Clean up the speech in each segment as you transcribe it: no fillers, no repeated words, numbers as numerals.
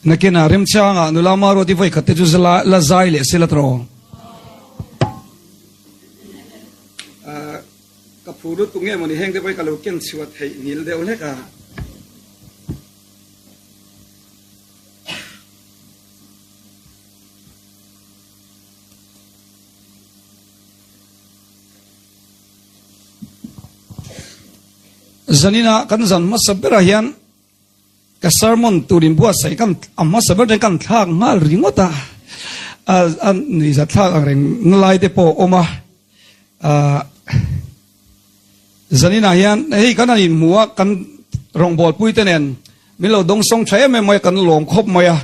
Nakinah remchangah nula Maruati vawi khat te chu la zai leh sela tawh. Ka phu lutuk nge mawni heng te pawh hi ka lo ken chhuah theih ngil deuh hlek a. Zanina kan zan hmasa berah hian ka sermon tur inbuatsaih kan a hmasa ber ten kan thlak nghal ringawt a, a nuihzat thlak ang reng na lai te pawh a awm a, zaninah hian hei kan han inhmu a kan rawngbawlpui te nen min lo dawngsawng tha em em mai a kan lawm khawp mai a,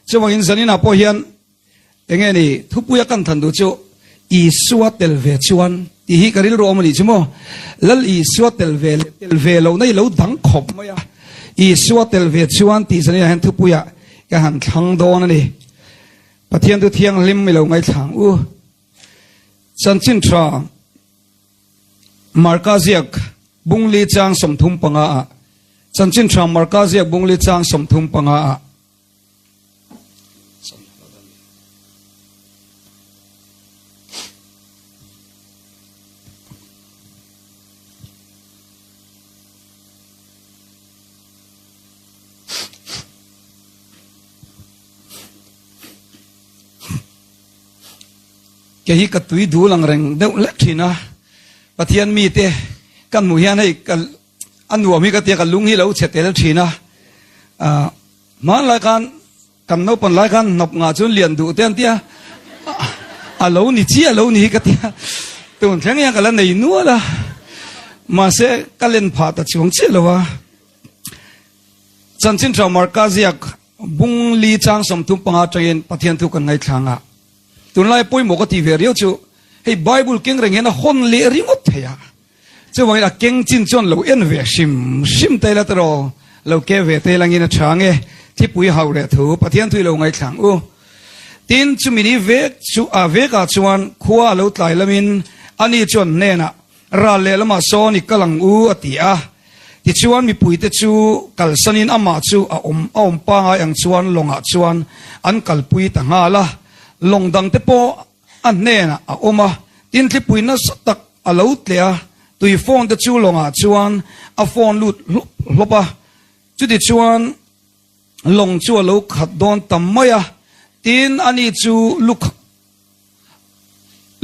chuvangin zaninah pawh hian Enge ni, thupuia kan than duh chu Isua tel ve chuan tih hi ka rilru awm a nih chu maw? Lal Isua tel ve leh tel ve lohna i lo dang khawp mai a, Isua tel ve chuan tih zanin ah hian thupuia ka han thlang dawn a ni. Pathian thu thianghlim i lo ngaithlang u. Chanchin tha Marka ziak bungli chang 35 ah Chanchin tha Marka ziak bungli chang 35 ah Ke hi ka tui dul ang reng deuh lek thin a, Pathian mite kan hmuh hian hei ka a nuam hi ka tia ka lung hi lo chhe tel thin a, ah hmanlai khan kan naupan lai khan hnawp ngah chuan lian duh te an tia a lo ni chiah lo ni hi ka tia tun thleng hian ka la nei nual a mahse ka len phah ta chuang chiah lo a chanchin tha marka ziak bung li chang 35 atangin Pathian thu kan ngaithlang a tunlai pawimawh ka tih ve riau chu hei Bible keng reng hian a hawn leh ringawt thei a. Chuvangin a keng chin chuan lo en ve hrim hrim ta ila tawh lo ke ve te langin a tha nge thipui hauh leh thu Pathian thu i lo ngaithlang u. Tin, chumi ni vek chu a vekah chuan khua a lo tlai lamin ani chuan hnenah ral lehlamah sawn i kal ang u a ti a. Tichuan mipuite chu kalsanin amah chu a awm a awm pangai ang chuan lawngah chuan an kalpui ta nghal a. Lawng dangte pawh a hnenah a awm a, tin thlipui nasa tak a lo tleh a, tui phone te chu lawngah chuan a phone lut hlawp hlawp a, chuti chuan lawng chu a lo khat dawn ta mai a, tin ani chu luk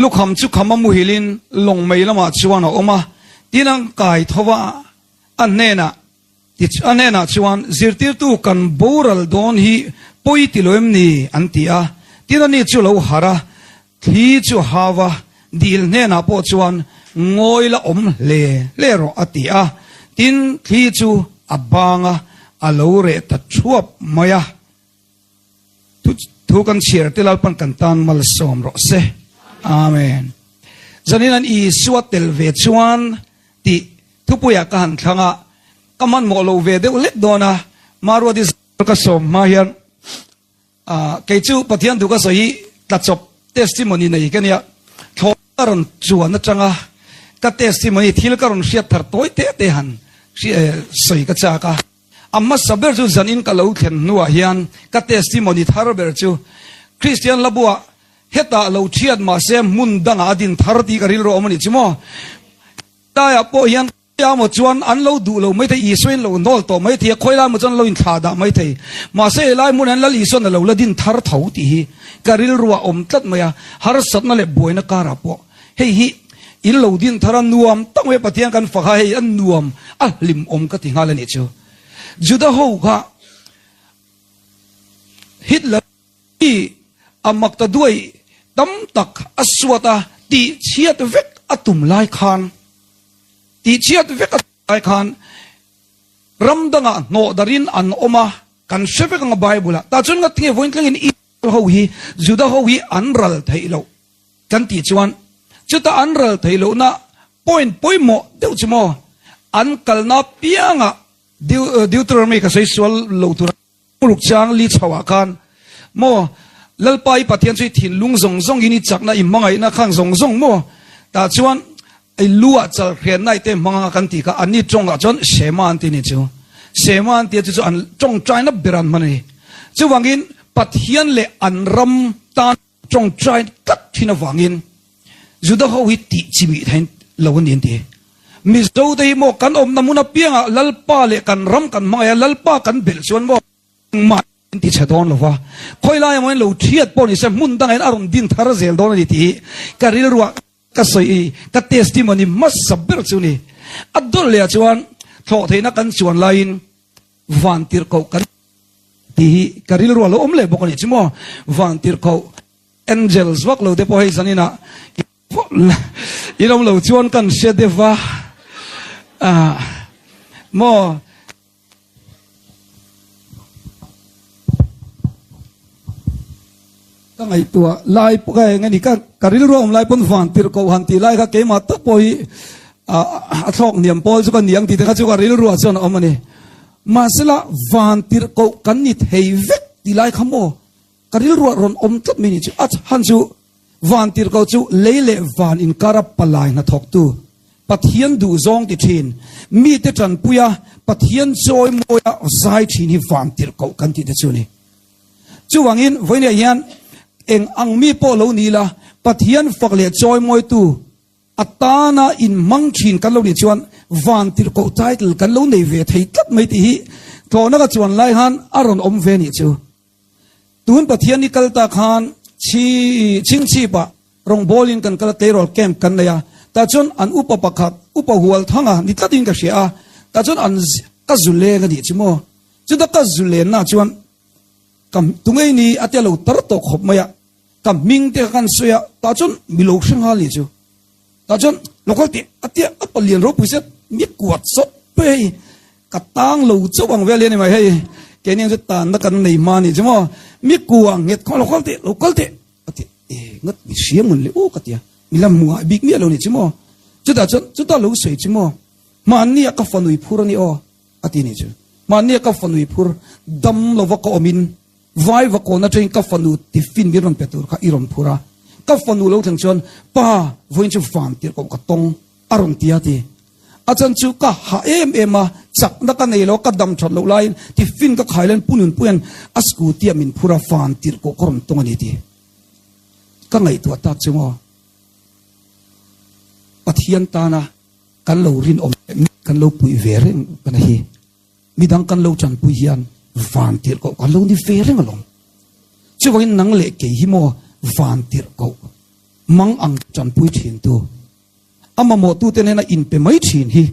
lukham chu kham a muhilin lawng mei lamah chuan a awm a, tin an kai tho va, a hnenah A hnenah chuan, Zirtirtu kan boral dawn hi pawi ti lo em ni? an ti a. Tin ani chu lo harh a, thli chu a hau a, dil hnenah pawh chuan, Ngawi la awm hle hle rawh, a ti a. Tin, thli chu a bang a, a lo reh ta thuap mai a. Thu kan chhiar te Lalpan kan tan malsawm rawh se. Amen. Zanin an Isua tel ve chuan tih Thupuiah ka han thlang a, ka hmanhmawh lo ve deuh hlek dawn a, Maruati ka sawm hma hian kei chu Pathian thu ka sawi hi tlachawp testimony nei ka nia, thlawh ka rawn chuan atanga ka testimony thil ka rawn hriat thar tawi te te han sawi ka chak a. A hmasa ber chu zanin ka lo thlen hnuah hian ka testimony thar ber chu Kristian Hlabuah hetah lo thiat mahse hmun dangah a din thar tih ka rilru awm a nih chu maw. Tlaiah pawh hian khawiah maw chuan an lo duh lo maithei, Isua in lo hnawl tawh maithei a, khawilai maw chuan an lo inthlah dah maithei. Mahse helai hmunah hian Lal Isua'n a lo la din thar tho tih hi ka rilruah a awm tlat mai a, harsatna leh buaina karah pawh hei hi in lo din thar a nuam tak mai a, Pathian kan fak a, hei a nuam a hlimawm ka ti nghal a nih chu. Juda ho kha Hitler hi a mak ta duai tam tak a suat a, tih chhiat vek a tum lai khan, tih chhiat vek a tum lai khan ram dangah hnawh darin an awm a, kan hre vek ang a Bible ah. Tah chuan ngatinge vawiin tlangin Israel ho hi, Juda ho hi an ral theih loh kan tih chuan chuta an ral theih lohna point pawimawh deuh chu maw an kalna piangah Deuteronomy ka sawi sual lo tur Ruk chang li chho ah khan maw Lalpa i Pathian chu i thinlung zawng zawng in i chakna i hmangaihna khang zawng zawng maw tah chuan i lu ah chal hriat na i te hmang anga kan tih kha anni tawng ah chuan Shema an ti ni chu Shema an tia chu chu an tawngtaina ber an hman a ni. Chuvangin Pathian leh an ram tan tawngtai tlat thin avangin Juda ho hi tih chimih theih lo a ni an ti. Mizo te hi maw kan awmna hmun apiangah Lalpa leh kan ram kan hmangaih a, Lalpa kan belh chuan maw engmah an ti chhe dawn lo va, khawi lai emaw in lo thiat pawh ni se hmun dangah in a rawn din thar zel dawn a ni tih hi ka rilruah ka sawi ka testimony hmasa ber chu ni. A dawlh leh ah chuan thlawh theihna kan chuan laiin van tirhkoh kan tih hi ka rilruah lo awm leh bawk a ni chu maw van tirhkoh angels vak lo te pawh hei zaninah in awm lo chuan kan hre deuh va ah maw Ka ngaihtuah lai pawh ka eng a ni, ka ka rilru a awm lai pawn van tirh koh han tih lai kha keimah tak pawh hi a thlawk hniam pawl chu ka ni ang tih te kha chu ka rilru ah chuan a awm a ni. Mahsela van tirh koh kan ni thei vek tih lai kha maw ka rilru ah rawn awm tlat mai ni chu. A chhan chu Van tirhkoh chu lei leh van inkara palai hnathawktu, Pathian duhzawng ti thin, mite tanpuia Pathian chawimawia zai thin hi van tirhkoh kan tih te chu a ni. Chuvangin vawiinah hian eng ang mi pawh lo ni ila, Pathian fak leh chawimawitu atana inhmang thin kan lo nih chuan van tirhkoh title kan lo nei ve thei tlat mai tih hi tlawhna ka chuan lai khan a rawn awm ve nih chu. Tun Pathian i kal ta khan chhi chhingchhip ah rawngbawlin kan kal a, tleirawl camp kan nei a, tah chuan an upa pakhat, upa hual thang a ni tlatin ka hria a, tah chuan an ka zu leng a nih chu maw? Chuta ka zu lenna chuan ka tungei ni a tia lo tar tawh khawp mai a, ka hming te kha kan sawi a, tah chuan mi lo hre nghal nih chu. Tah chuan lo kal teh a tia a palian ropui zet mi kuat sawt pawh hei ka tang lo chauh ang vel hi a ni mai hei keini ang chu tanna kan nei hma a nih chu maw mi kua nghet khaw lo kal teh lo kal teh a ti e ngat mi hria mun le u ka tia mi la hmu ngai bik miah lo nih chu maw chutah chuan chutah lo sawi chu maw hmanni a ka fanui phur a ni aw a ti nih chu hmanni a ka fanui phur dam lova ka awmin Vai va kawn atangin ka fanu tiffin min rawn pe tur kha i rawn phur a, ka fanu lo thleng chuan pa vawiin chu van tirh koh ka tawng a rawn ti a ti. A chan chu ka hah em em a, chakna ka nei lo a, ka dam that loh laiin tiffin ka khai laiin Pu Nunpuia'n a scooty ah min phur a, van tirh koh ka rawn tawng a ni ti. Ka ngaihtuah tak chu maw Pathian tana kan lo rinawm leh mi kan lo puih ve reng a hi. Midang kan lo tanpui hian van tirhkoh kan lo ni ve reng alawm. Chuvangin nang leh kei hi maw van tirhkoh mang ang tanpui thintu, a mamawhtute nena inpe mai thin hi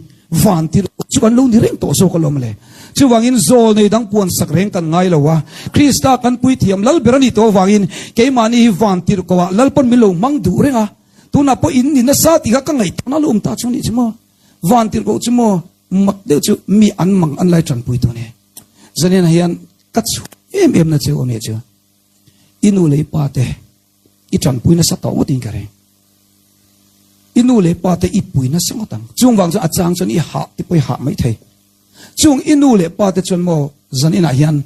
van tirhkoh chu kan lo ni reng tawh zawk alawm le. Chuvangin zawl nei dang puan sak reng kan ngai lo a, Krista kan puithiam lal ber a nih tawh avangin keimahni hi van tirhkoh ah Lalpan min lo hmang duh reng a, tunah pawh in ni nasa tih kha ka ngaihtuahna lo awm ta chu a nih chu maw. Van tirhkoh chu maw Mak deuh chu mi an mang an lai tanpui tu ni. Zanin hian ka chhu em em na cheu awm chu. I nu leh i pa te i tanpui nasa tawh ngawt in ka ring. I nu leh pa te i pui nasa ngawt ang. Chung vang chuan a chang chuan i hah te pawh i hah mai thei. Chung i nu leh pa te chuan maw zanin ah hian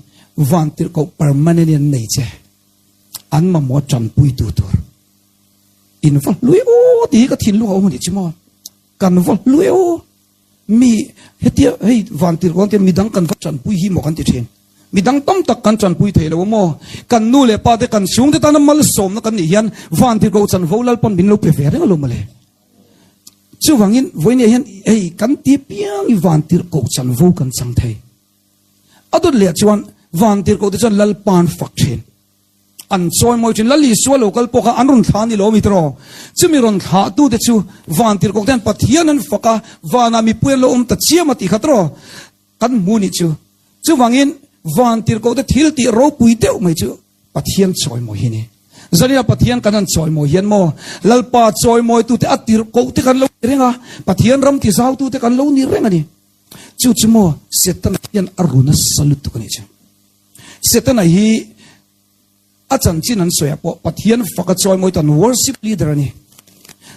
van tirhkoh permanent in an nei che. An mamawh tanpui tu tur. In va hlui aw tih hi ka thinlung a awm a nih chu maw. Kan va hlui aw. Mi hetia hei van tir kawn te midang kan va tanpui hi maw kan ti thin. Midang tam tak kan tanpui thei lo maw? Kan nu leh pa te kan chhungte tana malsawmna kan nih hian van tir ko chanvo Lalpan min lo pe ve reng alo mawle. Chuvangin vawinia hian hei kan ti piang i van tir ko chanvo kan chang thei. A dawt leh chuan van tir ko te chuan Lalpan fak thin. An chawi mawi thin. Lal Isua lo kal pawh kha an rawn thlah a ni lo mi tiraw? Chumi rawn thlah tute chu van tirhkoh te hian Pathian an fak a, vanah mipui an lo awm ta chiam a tih kha tiraw? Kan hmu nih chu. Chuvangin van tirhkoh te thil tih ropui deuh mai chu Pathian chawi mawi hi a ni. Zanina Pathian kan han chawi mawi hian maw Lalpa chawi mawi tute a tirhkoh te kan lo ni reng a, Pathian ram ti zau tute kan lo ni reng a ni. Chu chu maw Setana hian a ru nasa lutuk a nih chu. Setana hi a chanchin an sawi ah pawh Pathian fak a chawi mawi tan worship leader a ni.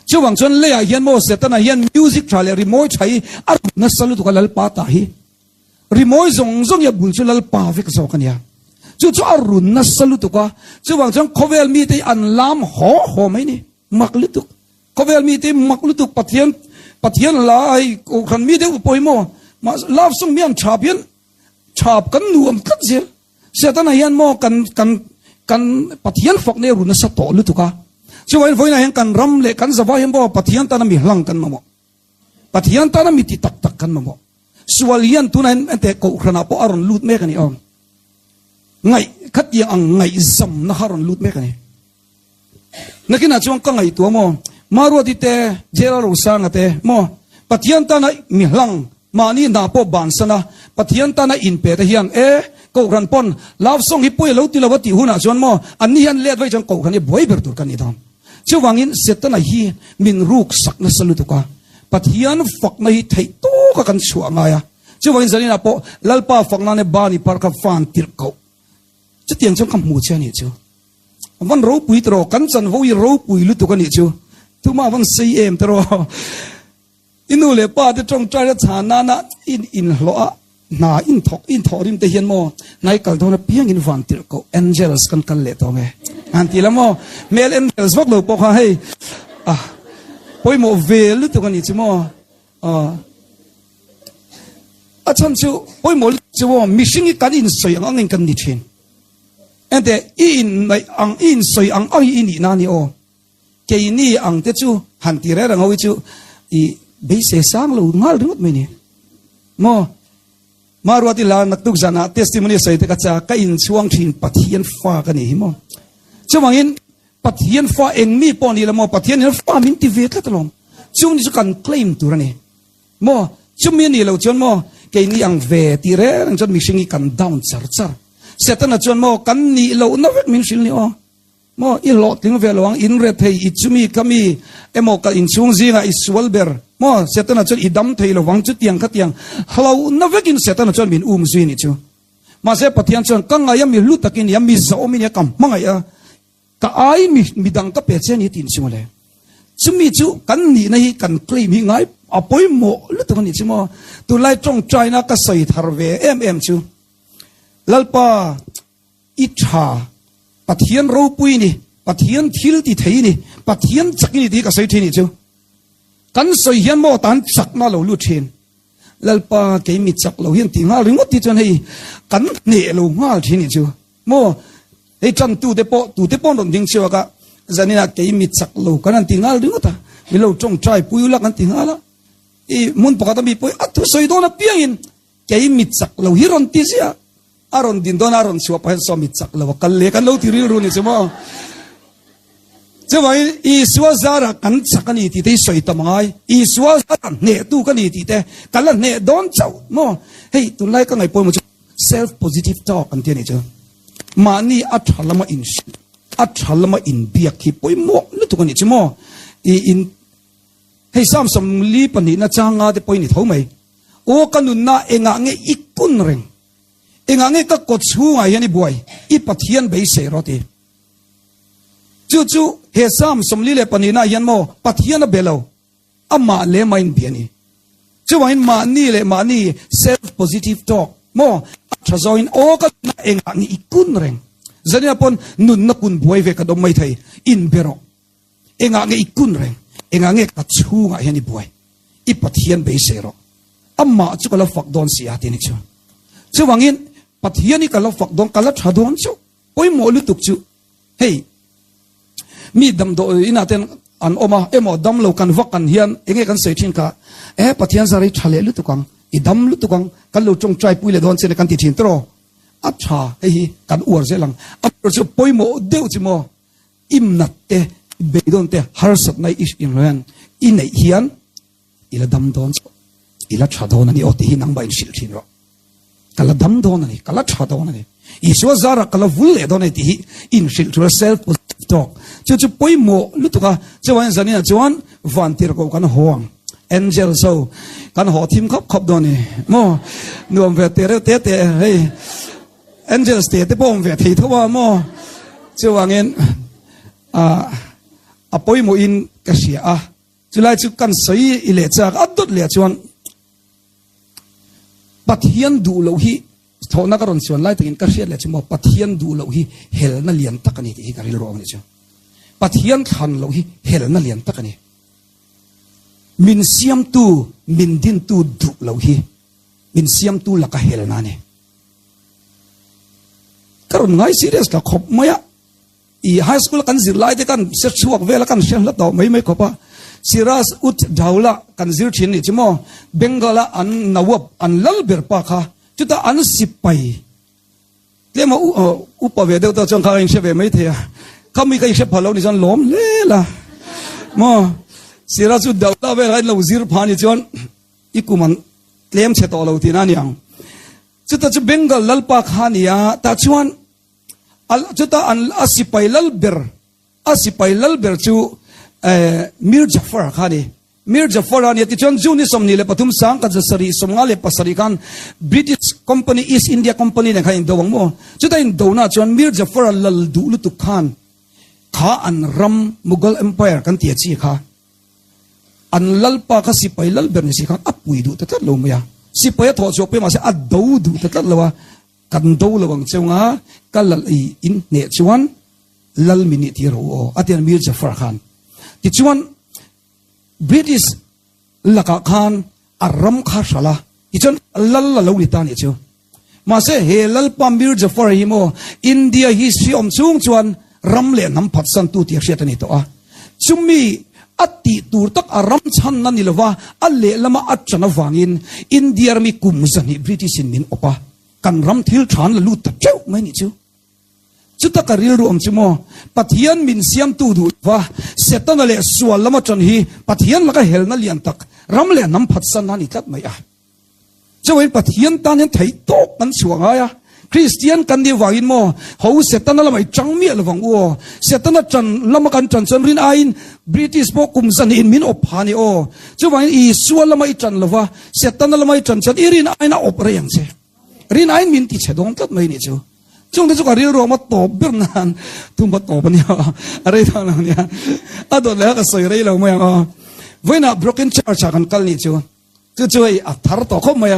Chuvang chuan leiah hian maw Setana hian music tha leh rimawi tha hi a rut nasa lutuk a Lalpa ta hi. Rimawi zawng zawng hi a bul chu Lalpa vek zawk a nia. Chu chu a run nasa lutuk a, chuvang chuan khawvel mite hi an lam haw haw mai ni. Mak lutuk. Khawvel mite hi mak lutuk Pathian Pathian lai kohhran mi deuh pawh hi maw love song mi an tha pian Thap kan nuam tlat zel. Setana hian maw kan kan kan Pathian fak nei ru nasa tawh lutuk a. Chuvangin vawiinah hian kan ram leh kan zavai hian pawh Pathian tana mi hlang kan mamawh. Pathian tana mi ti tak tak kan mamawh. Sual hian tunah hian enteh kohhranah pawh a rawn lut mek a ni aw. Ngaih khatiang ang ngaihzamna kha a rawn lut mek a ni. Nakinah chuan ka ngaihtuah maw? Maruati te, Jela Rosanga te maw? Pathian tana mi hlang, mahni hna pawh bansan a, Pathian tana inpe te hian e, Kohhran pawn love song hi pawi a lo ti lo a tih hunah chuan maw, anni hian let vaih chuan Kohhran hi buai ber tur ka ni dawn. Chuvangin Setana hi min ruk sak nasa lutuk a, Pathian fakna hi theih tawka kan chhuah ngai a. Chuvangin zaninah pawh Lalpa fakna ne bani par kha fan tirh koh. Chutiang chuan ka hmu che a nih chu. Van ropui tawh kan chanvo hi ropui lutuk a nih chu. Tuma van sei em tawh. I nu leh pa te tawngtai a chhan nana in inhlawh a hna in thawk in thawh rim te hian maw hnai kal dawn apiang in van tirh koh angels kan kal leh tawh nge. Han ti la maw hmel angels vak lo pawh kha hei ah pawimawh ve lutuk a nih chu maw. A chhan chu pawimawh lutuk chu maw mihring hi kan insawi ang angin kan ni thin. Enteh, i inneih ang, i insawi ang ang hi i nihna a ni aw. Keini ang te chu han ti reng reng ho hi chu i beisei sang lo nghal ringawt mai ni. Maw? Maruati la naktuk zanah testimony sawi te ka cha ka inchhuang thin Pathian fa ka ni hi maw. Chuvangin Pathian fa eng mi pawh ni la maw Pathian hian fa min ti ve tlat alawm. Chung ni chu kan claim tur a ni. Maw? Chumi a nih loh chuan maw keini ang ve tih reng reng chuan mihring hi kan down char char. Setana chuan maw kan nih lohna vek min hrilh ni aw. Maw i hlawhtling ve lo ang, in re thei, i chumi ka mi emaw ka inchhung zingah i sual ber. Maw Setana chuan i dam thei lovang chutiang khatiang hlauhna vekin Setana chuan min um zui nih chu. Mahse Pathian chuan ka ngaih a mi hlu takin i a, mi zahawm i nia ka hmangaih a, ka ai mi midang ka pe che a ni tih chu mawle. Chumi chu kan nihna hi kan claim hi ngai a pawimawh lutuk a nih chu maw. Tunlai tawngtaina ka sawi thar ve em em chu Lalpa i tha, Pathian ropui ni, Pathian thil ti thei ni, Pathian chak i ni tih ka sawi thin nih chu. Kan sawi hian maw tan chakna lo lut thin. Lalpa kei mi chak lo hian tih nghal ringawt hi chuan hei kan hneh lo nghal thin nih chu. Maw hei tan tu te pawh tu te pawh an rawn ding chhuak a, zaninah kei mi chak lo kan han ti nghal ringawt a, mi lo tawngtai pui ula kan ti nghal a. I hmun pakhat a mi pawh a thusawi dawn apiangin kei mi chak lo hi rawn ti ziah. A rawn din dawn a, a rawn chhuah pah hian saw mi chak lo a kal leh kan lo ti rilru ni chu maw. Chuvangin Isua zarah kan chak a ni tih te hi sawi tam angai. Isua zarah hnehtu ka ni tih te ka la hneh dawn chauh maw. Hei tunlai ka ngaih pawimawh chu self positive talk an ti a nih chu. Mahni a tha lama inhrilh, a tha lama inbiak hi pawimawh lutuk a nih chu maw. I in hei Psalm 42na changa te pawh i ni tho mai. Aw ka nunna engah nge i kun reng? Engah nge ka kawt chhungah hian i buai? I Pathian beisei rawh ti. Chu chu he Psalm 42 ah hian maw Pathian a be lo, amah leh amah in bia a ni. Chuvangin mahni leh mahni self positive talk maw a tha zawngin aw ka nunna engah nge i kun reng? Zanina pawn nunna kun buai ve kan awm mai thei, inbe rawh. Engah nge i kun reng? Engah nge ka chhungah hian i buai? I Pathian beisei rawh. Amah chu ka lo fak dawn si a ti ni chu. Chuvangin Pathian hi ka lo fak dawn, ka la tha dawn chu. Pawimawh lutuk chu hei mi damdawi inah ten an awm a, emaw damlo kan vak kan hian enge kan sawi thin kha, e Pathian zar hi tha leh lutuk ang, i dam lutuk ang, kan lo tawngtai pui leh dawn che kan ti thin tawh. A tha hei hi kan uar zel ang. A chu pawimawh deuh chu maw Imnat te, beidawn te, harsatna i inreng i neih hian i la dam dawn chauh, i la tha dawn a ni aw tih hi nangmah in hrilh thin rawh. Ka la dam dawn a ni, ka la tha dawn a ni. Isua zarah ka la vul leh dawn a ni tih hi in hrilh thul a, self positive talk. Chu chu pawimawh lutuk a, chuan zaninah chuan vantirhkoh kan haw ang. Angels ho kan haw thim khawp khawp dawn a ni maw? Nuam ve teh reuh te te hei. Angels te te pawh awm ve thei tho a maw? Chuvangin a pawimawhin ka hria a, chulai chu kan sawi i leh chak a dawt leh chuan Pathian duh loh hi thawhna ka rawn chuan lai takin ka hriat leh chu maw Pathian duh loh hi helna lian tak a ni tih hi ka rilru awm a ni chu. Pathian thlan loh hi helna lian tak a ni. Min siamtu, min dintu duh loh hi min siamtu laka helna a ni. Ka rawn ngai serious ta khawp mai a. I high school a kan zir lai te kan hre chhuak vel a kan hre hla tawh mai mai khawp a. Siraj Ud Daula kan zir thin nih chu maw Bengal a an Nawab an lal ber pa kha chutah an sipai tlem a upa ve deuh tawh chuan kha ka inhre ve mai thei a. Khami ka inhre phal lo ni chuan lawm hle la maw Siraj Ud Daula vel kha in lo zir phah ni chuan i kum an tlem chhe tawh lo tihna a ni ang. Chutah chu Bengal lalpa kha a ni a tah chuan Chutah an a sipai lal ber, a sipai lal ber chu Mir Jafar kha a ni. Mir Jafar a ni a, tichuan June ni 23 1757 khan British Company, East India Company nen khan indo ang maw? Chutah indona chuan Mir Jafar-a lal duh lutuk khan kha an ram Mughal Empire kan tih a chi kha an lalpa kha sipai lal ber ni si khan a pui duh ta tlat lo mai a. Sipai a thawh chhuah pui mahse a do duh ta tlat lo a. Kan do lo ang cheu nga, ka lal i in hneh chuan lal min nih tir rawh u aw, a ti a Mir Jafar khan. Tichuan British lakah khan a ram kha hralh a, tichuan lal a lo ni ta nih chu. Mahse he lalpa Mir Jafar hi maw India history awm chung chuan ram leh hnam phatsantu tih a hriat a ni tawh a. Chumi a tih tur tak a ram chhanna ni lova a lehlama a ṭan avangin India rami kum zahnih British in min awp a. Kan ram thil tha an la lut ta teuh mai nih chu. Chuta ka rilru awm chu maw, Pathian min siamtu duh lova Setana leh sual lama ṭan hi Pathian laka helna lian tak, ram leh hnam phatsanna a ni tlat mai a. Chuvangin Pathian tan hian theih tawk kan chhuah ngai a. Kristian kan nih vangin maw, ho Setana lamah i ṭang miah lovang u aw. Setana ṭan lama kan ṭan chuan rin aiin British pawh kum zahnihin min awp pha a ni aw. Chuvangin Isua lama i ṭan lova, Setana lama i ṭan chuan i rin aiin a awp rei ang che. Rin aiin min ti chhe dawn tlat mai nih chu. Chungte chu ka rilru awm a tawp ber nan thumpa tawp a nia, a rei dawn lo nia. A dawt leh a ka sawi rei lo mai ang aw. Vawiinah Broken Church ah kan kal nih chu. Chu chu hei a thar tawh khawp mai a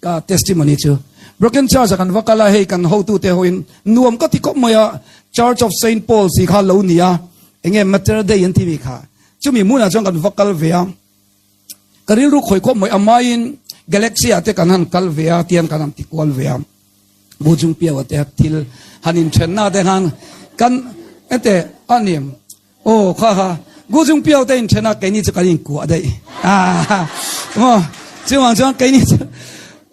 ka testimony chu. Broken Church ah kan va kal a, hei kan hotute hoin nuam ka ti khawp mai a, Church of Saint Paul's hi kha lo ni a, enge Mater Dei an ti mi kha. Chumi hmunah chuan kan va kal ve a. Ka rilru khawi khawp mai amaiin Galaxy ah te kan han kal ve a tian kan han ti kual ve a Bu chung piau te thil han in then na te khan kan ente ani aw kha kha gu chung piau te in then a keini chu kan in kuah daih a mo chuang chuan keini chu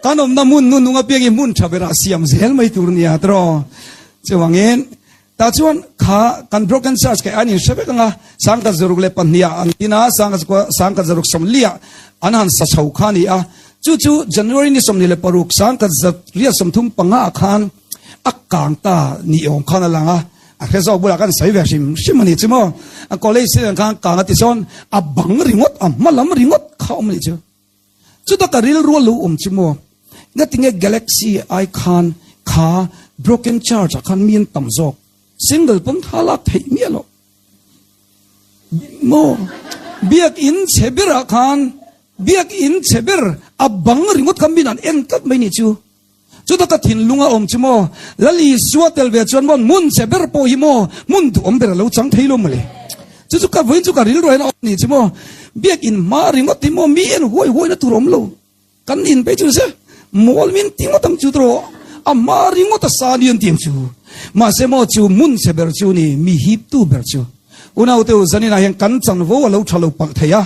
kan awmna hmun nu nunga piang i hmun tha berah siam zel mai tur nia tro chuangin Tah chuan kha kan broken church kei an inhre vek anga 1902 ah an tin a, 1940 ah an han sa chho kha a ni a. Chu chu January ni 26 1935 ah khan a kang ta ni awm khan a lang a, a hre zawk bulah khan sawi ve hrim hrim a ni chu maw. A college student khan kang a ti chuan a bang ringawt, a hma lam ringawt kha a awm a nih chu. Chuta ka rilru a lo awm chu maw? Ngatinge Galaxy ai khan kha broken church ah khan mi an tam zawk? Single pawn kha lak theih miah loh maw? Biak in chhe ber ah khan biak in chhe ber a bang ringawt kha min an en tlat mai nih chu. Chuta ka thinlung a awm chu maw? Lal Isua tel ve chuan maw hmun che ber pawh hi maw hmun duhawm ber a lo chang thei lo mawle. Chu chu ka vawiin chu ka rilru hian a awm ni chu maw. Biakin hma ringawt hi maw mi en huai huai na tur awm lo. Kan in phei chu se mawl min ti ngawt ang chu tawh a hma ringawt a sa ni an ti ang chu. Mahse maw chu hmun che ber chu ni mi hiptu ber chu. Unaute u zaninah hian kan chanvo a lo tha lo palh thei a.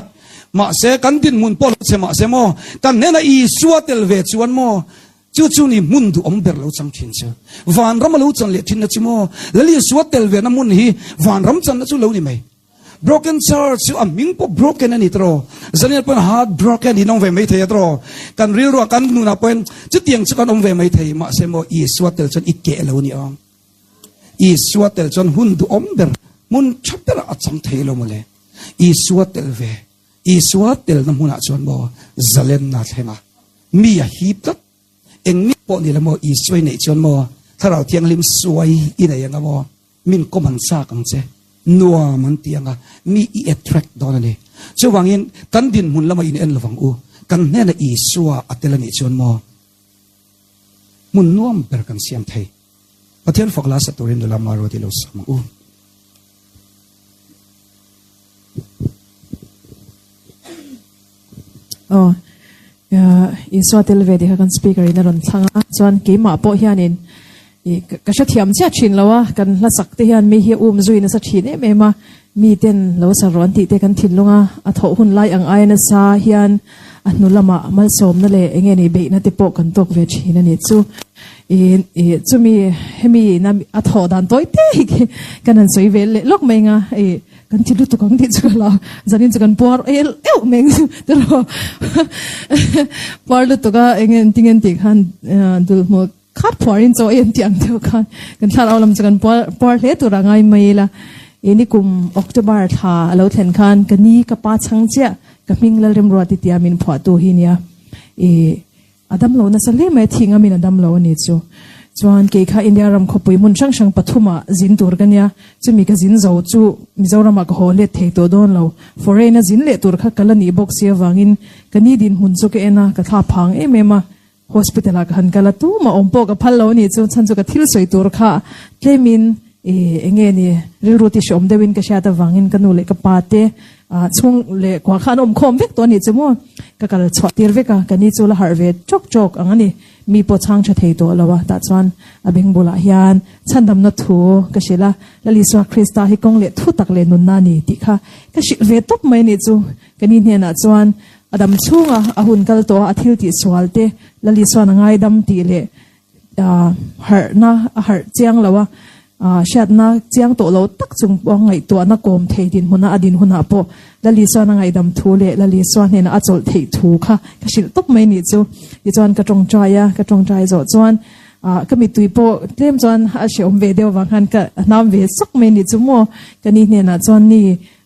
Mahse, kan dinhmun pawh lo che mahse maw, kan hnenah Isua tel ve chuan maw, chu chu ni hmun duhawm ber lo chang thin chu. Vanram a lo chan leh thinna chu maw, Lal Isua tel vena hmun hi vanram channa chu lo ni mai. Broken church chu a hming pawh broken a ni tawh. Zaniah pawhin heart broken in awm ve mai thei a tawh. Kan rilruah kan nunah pawhin chutiang chu kan awm ve mai thei. Mahse maw, Isua tel chuan i keh lo ni ang. Isua tel chuan hun duhawm ber, hmun tha berah a chang thei lo mawle. Isua tel ve, Isua telna hmunah chuan maw zalenna thleng a, mi a hip tlat. Eng mi pawh ni lo maw Isua i neih chuan maw Thlarau Thianghlim suai i nei anga maw min kawm an chak ang che, nuam an ti anga mi i attract dawn a ni. Chuvangin kan dinhmun lamah in en lovang u, kan hnenah Isua a tel a nih chuan maw hmun nuam ber kan siam thei. Pathian fak la sa turin nula Maruati lo sam ang u. Aw, Isua tel ve tih kha kan speaker in a rawn thlang a, chuan keimah pawh hianin. I ka hrethiam chiah thin lo a, kan hla sak te hian mi hi a um zui nasa thin em em a, mi ten lo sa rawn tih te kan thinlung a, a thawh hun lai ang aia nasa hian a hnu lamah malsawmna leh eng nge ni beihna te pawh kan tawk ve thin a ni chu. I i chumi hemi ina a thawh dan tawi te hi kan han sawi ve leh lawk mai ang a, i Kan ti lutuk ang tih chu ka hlau. Zanin chu kan puar el euh mai ang chu tiraw. Puar lutuk a eng nge tinge an tih khan dul hmuh khat phuarin chaw ei an tih ang deuh khan kan thlarau lam chu kan puar puar hle tur a ngai mai ila. I nikum October thla a lo thlen khan ka ni ka pa chhang chiah ka hming Lalremruat i tia min phuahtu hi nia. I A dam lo nasa hle mai a, thih ngamin a dam lo a ni chu. Chuan kei kha India ram khawpui hmun hrang hrang pathumah zin tur ka nia, chumi ka zin zo chu Mizoramah ka haw let thei tawh dawn lo. Foreign a zin leh tur kha ka la nih bawk si avangin ka ni dinhmun chu ka en a, ka thla phang em em a. Hospital ah ka han kal a, tumah awm pawh ka phal lo a ni chu, chhan chu ka thil sawi tur kha tlemin eng nge ni rilru ti hreawm deuhin ka hriat avangin ka nu leh ka pa te Chhung leh kua kha an awm khawm vek tawh a nih chu maw? Ka kal chhuah tir vek a, ka ni chu la harh ve chawk chawk ang a ni. Mi pawh chhang tha thei tawh lo a, tah chuan a beng bulah hian chhandamna thu ka hrilh a, Lal Isua Krista hi kawng leh thu tak leh nunna a ni tih kha ka hrilh ve tawp mai a nih chu. Ka ni hnenah chuan a dam chhunga a hun kal tawh a, a thil tih sual te Lal Isua'n a ngaidam tih leh Harhna a harh chiang lo a, hriatna chiang tawh lo tak chung pawh ngaihtuahna kawm thei dinhmuna a din hunah pawh Lali chuan a ngaihdam thu leh Lali chuan hnenah a chawlh theih thu kha ka hrilh tawp mai nih chu. Tichuan ka tawngtai a, ka tawngtai zawh chuan ka mittui pawh tlem chuan a hrehawm ve deuh avang khan ka hnam ve sawk mai nih chu maw. Ka ni hnenah chuan ni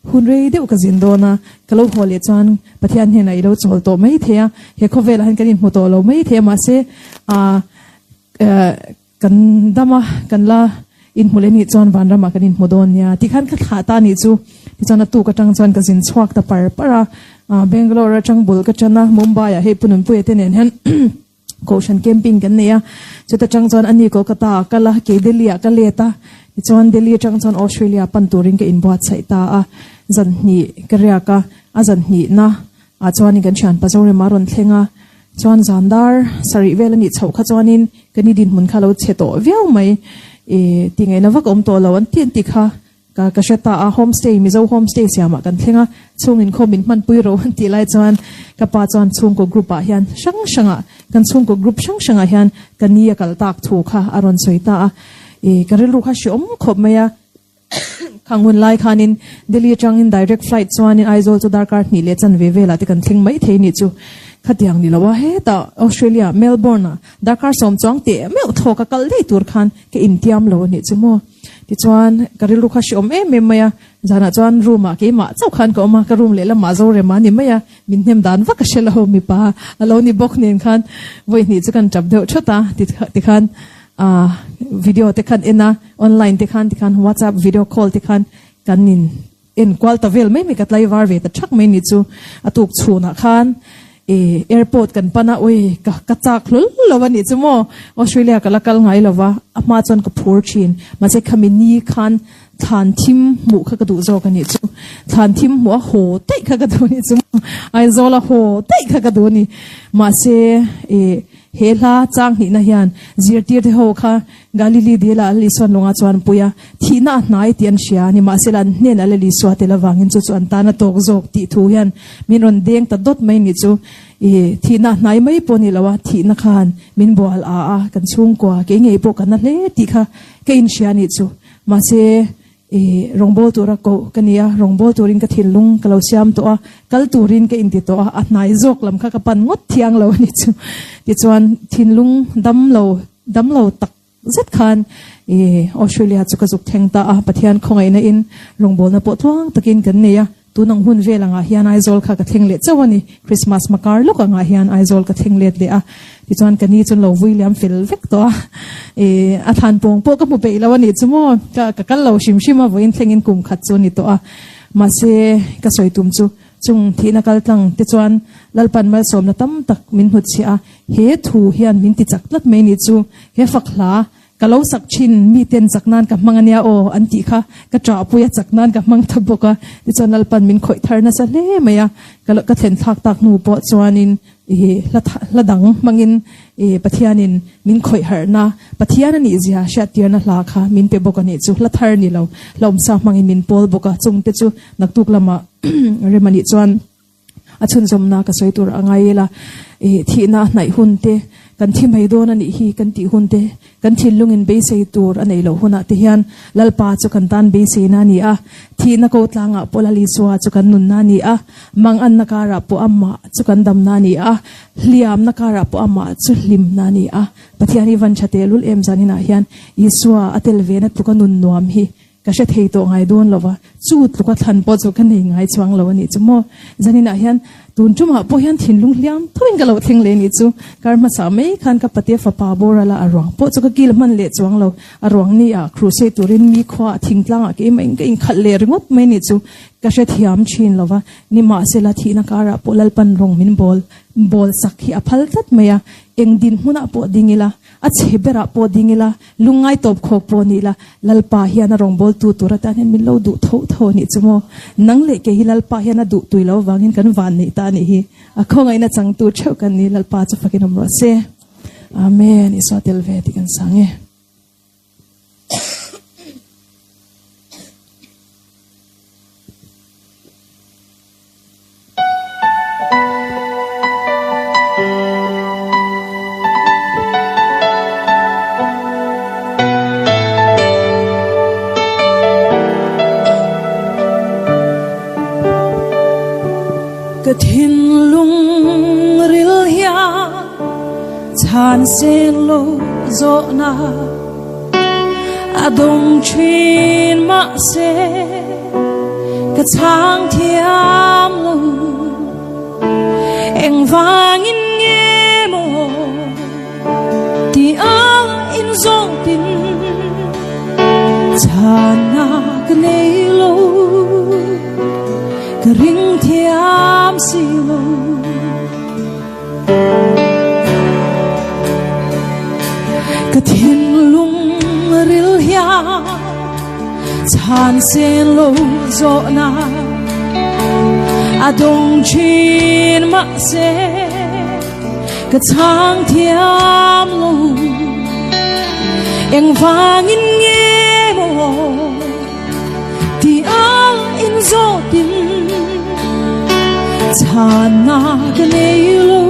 Hun rei deuh ka zin dawn a, ka lo haw leh chuan Pathian hnenah i lo chawl tawh mai thei a, he khawvelah hian kan inhmu tawh lo mai thei a, mahse ah kan dam a, kan la inhmu leh nih chuan vanramah kan inhmu dawn nia tih khan ka thlah ta nih chu. Tichuan a tuk atang chuan ka zin chhuak ta par par a, Bangalore atang bul ka tan a, Mumbai ah hei Pu Nunpuia te nen hian Kohhran camping kan nei a, chuta tang chuan ani Kolkata ah kal a, kei Delhi ah ka let a, tichuan Delhi atang chuan Australia pan turin ka inbuatsaih ta a, zan hnih ka riak a, a zan hnihna ah chuanin kan thianpa Zorema a rawn thleng a, chuan zan dar sarih vel a nih chhoh kha chuanin ka ni dinhmun kha lo chhe tawh viau mai, ih tingaihna vak a awm tawh lo an ti an ti kha. Ka ka hre ta a, homestay, Mizo homestay siamah kan thleng a, chhung inkhawm min hmanpui ro an tih lai chuan ka pa chuan chhungkaw group ah hian hrang hrangah, kan chhungkaw group hrang hrangah hian ka ni a kal tak thu kha a rawn sawi ta a, ih ka rilru kha hreawm khawp mai a, khang hun lai khanin Delhi atangin direct flight chuanin Aizawl chu darkar hnih leh chanve velah te kan thleng mai thei nih chu khatiang ni lo a, hetah Australia Melbourne ah darkar sawm chuang teh meuh thlawk a kal daih tur khan ka intiam lo a nih chu maw. Tichuan, ka rilru kha hreawm em em mai a, zanah chuan room ah keimah chauh khan ka awm a, ka room lehlamah Zorema a ni mai a, min hnem dan vak a hre lo, mipa a lo ni bawk nen khan vawi hnih chu kan tap deuh thawt a, tikhan ah video te khan en a, online te khan tikhan whatsapp video call te khan kan in en kual ta vel mai mai ka tlaivar ve ta thak mai ni chu a tuk chhunah khan ih airport kan pan a ui ka ka chak hlul lo a nih chu maw Australia ka la kal ngai lo va a hma chuan ka phur thin mahse khami ni khan thlan thim hmuh kha ka duh zawk a nih chu thlan thim hmuh a haw daih kha ka duh a nih chu maw Aizawl a haw daih kha ka duh a ni mahse ih he hla chang hnihna hian zirtir te ho kha Galili dila Lal Isua'n lunga chuan pui a, thihna a hnai tih an hria a ni. Mahsela an hnenah Lal Isua tel avangin chu chu an tan a tawk zawk tih thu hian min rawn deng ta dawt mai ni chu. I thihna a hnai mai pawh ni lo a, thihna khan min bual a a, kan chhungkua kei ngei pawh ka na hle tih kha ka inhria a nih chu. Mahse I rawngbâwl tura koh ka ni a, rawngbâwl turin ka thinlung ka lo siam tawh a, kal turin ka inti tawh a, a hnai zawk lam kha ka pan ngawt thiang lo a ni chu. Tichuan thinlung dam lo Dam lo tak zet khan i Australia chu ka zuk thleng ta a, Pathian khawngaihna in rawngbawlna pawh tluang takin kan nei a, tun ang hun vel angah hian Aizawl kha ka thleng leh chauh a ni, Christmas hmakar lawk angah hian Aizawl ka thleng let leh a, tichuan ka ni chuan lo vui liam fel vek tawh a, i a thlan pawng pawh ka hmu peih lo a nih chu maw, ka ka kal lo hrim hrim a, vawiin thlengin kum khat chu a ni tawh a, mahse ka sawi tum chu Chung thihna kal tlang te chuan Lalpan malsawmna tam tak min hnutchhiah a, he thu hian min ti chak tlat mai nih chu, he fak hla ka lo sak thin miten chak nan ka hmang ania aw an tih kha ka ṭahpui a chak nan ka hmang ta bawk a, tichuan Lalpan min khawih thar nasa hle mai a, ka ka thlen thlak tak hnu pawh chuanin. I hla hla dang hmangin i Pathianin min khawih harhna, Pathian a nihzia hriattirna hla kha min pe bawk a nih chu. Hla thar ni lo, hla awmsa hmangin min pawl bawk a, chungte chu naktuk lamah rem a nih chuan a chhunzawmna ka sawi tur a ngai ila. I thihna a hnaih hun te, kan thi mai dawn a nih hi kan tih hun te, Kan thinlungin beisei tur a neih loh hunah te hian Lalpa chu kan tan beiseina a ni a, thihna ko tlangah pawh Lal Isua chu kan nunna a ni a, manganna karah pawh Amah chu kan damna a ni a, hliamna karah pawh Amah chu hlimna a ni a. Pathian hi van tha tehlul em zaninah hian Isua a tel vena tluka nun nuam hi Ka hre thei tawh ngai dawn lo va, chu tluka thlan pawh chu ka nei ngai chuang lo a nih chu maw. Zaninah hian tun tumah pawh hian thinlung hliam thoin ka lo thleng leh a nih chu. Kar hmasa mai khan ka pate fapa boral a, a ruang pawh chu ka kil hman leh chuang lo. A ruang ni ah crusade turin mi khua ah thingtlangah keimah in ka inkhalh leh ringawt mai a nih chu. Ka hre thiam thin lo va, nimahsela thihna karah pawh Lalpan rawng min bawl bawl sak hi a phal tlat mai a, eng dinhmunah pawh ding ila, a chhe berah pawh ding ila, Lungngai tawp khawk pawh nih la, Lalpa hian a rawngbawltu tur atan hian min lo duh tho tho a nih chu maw? Nang leh kei hi Lalpa hian a duh tui lo avangin kan van neih ta a nih hi. A khawngaihna changtu theuh kan ni, Lalpa chu fakin awm rawh se. Amen. Isua tel ve tih kan sang e. Ka thinlung ril hian chhan sen lo zawhna a dawng thin mahse ka chhang thiam lo engvangin nge maw ti a in zawtin chhanna ka nei lo ka ring thiam si lo. Ka thinlung ril hian chhan sen lo zawhna a dawng thin mahse ka chhang thiam lo engvangin nge maw ti a in zawtin chhanna ka nei lo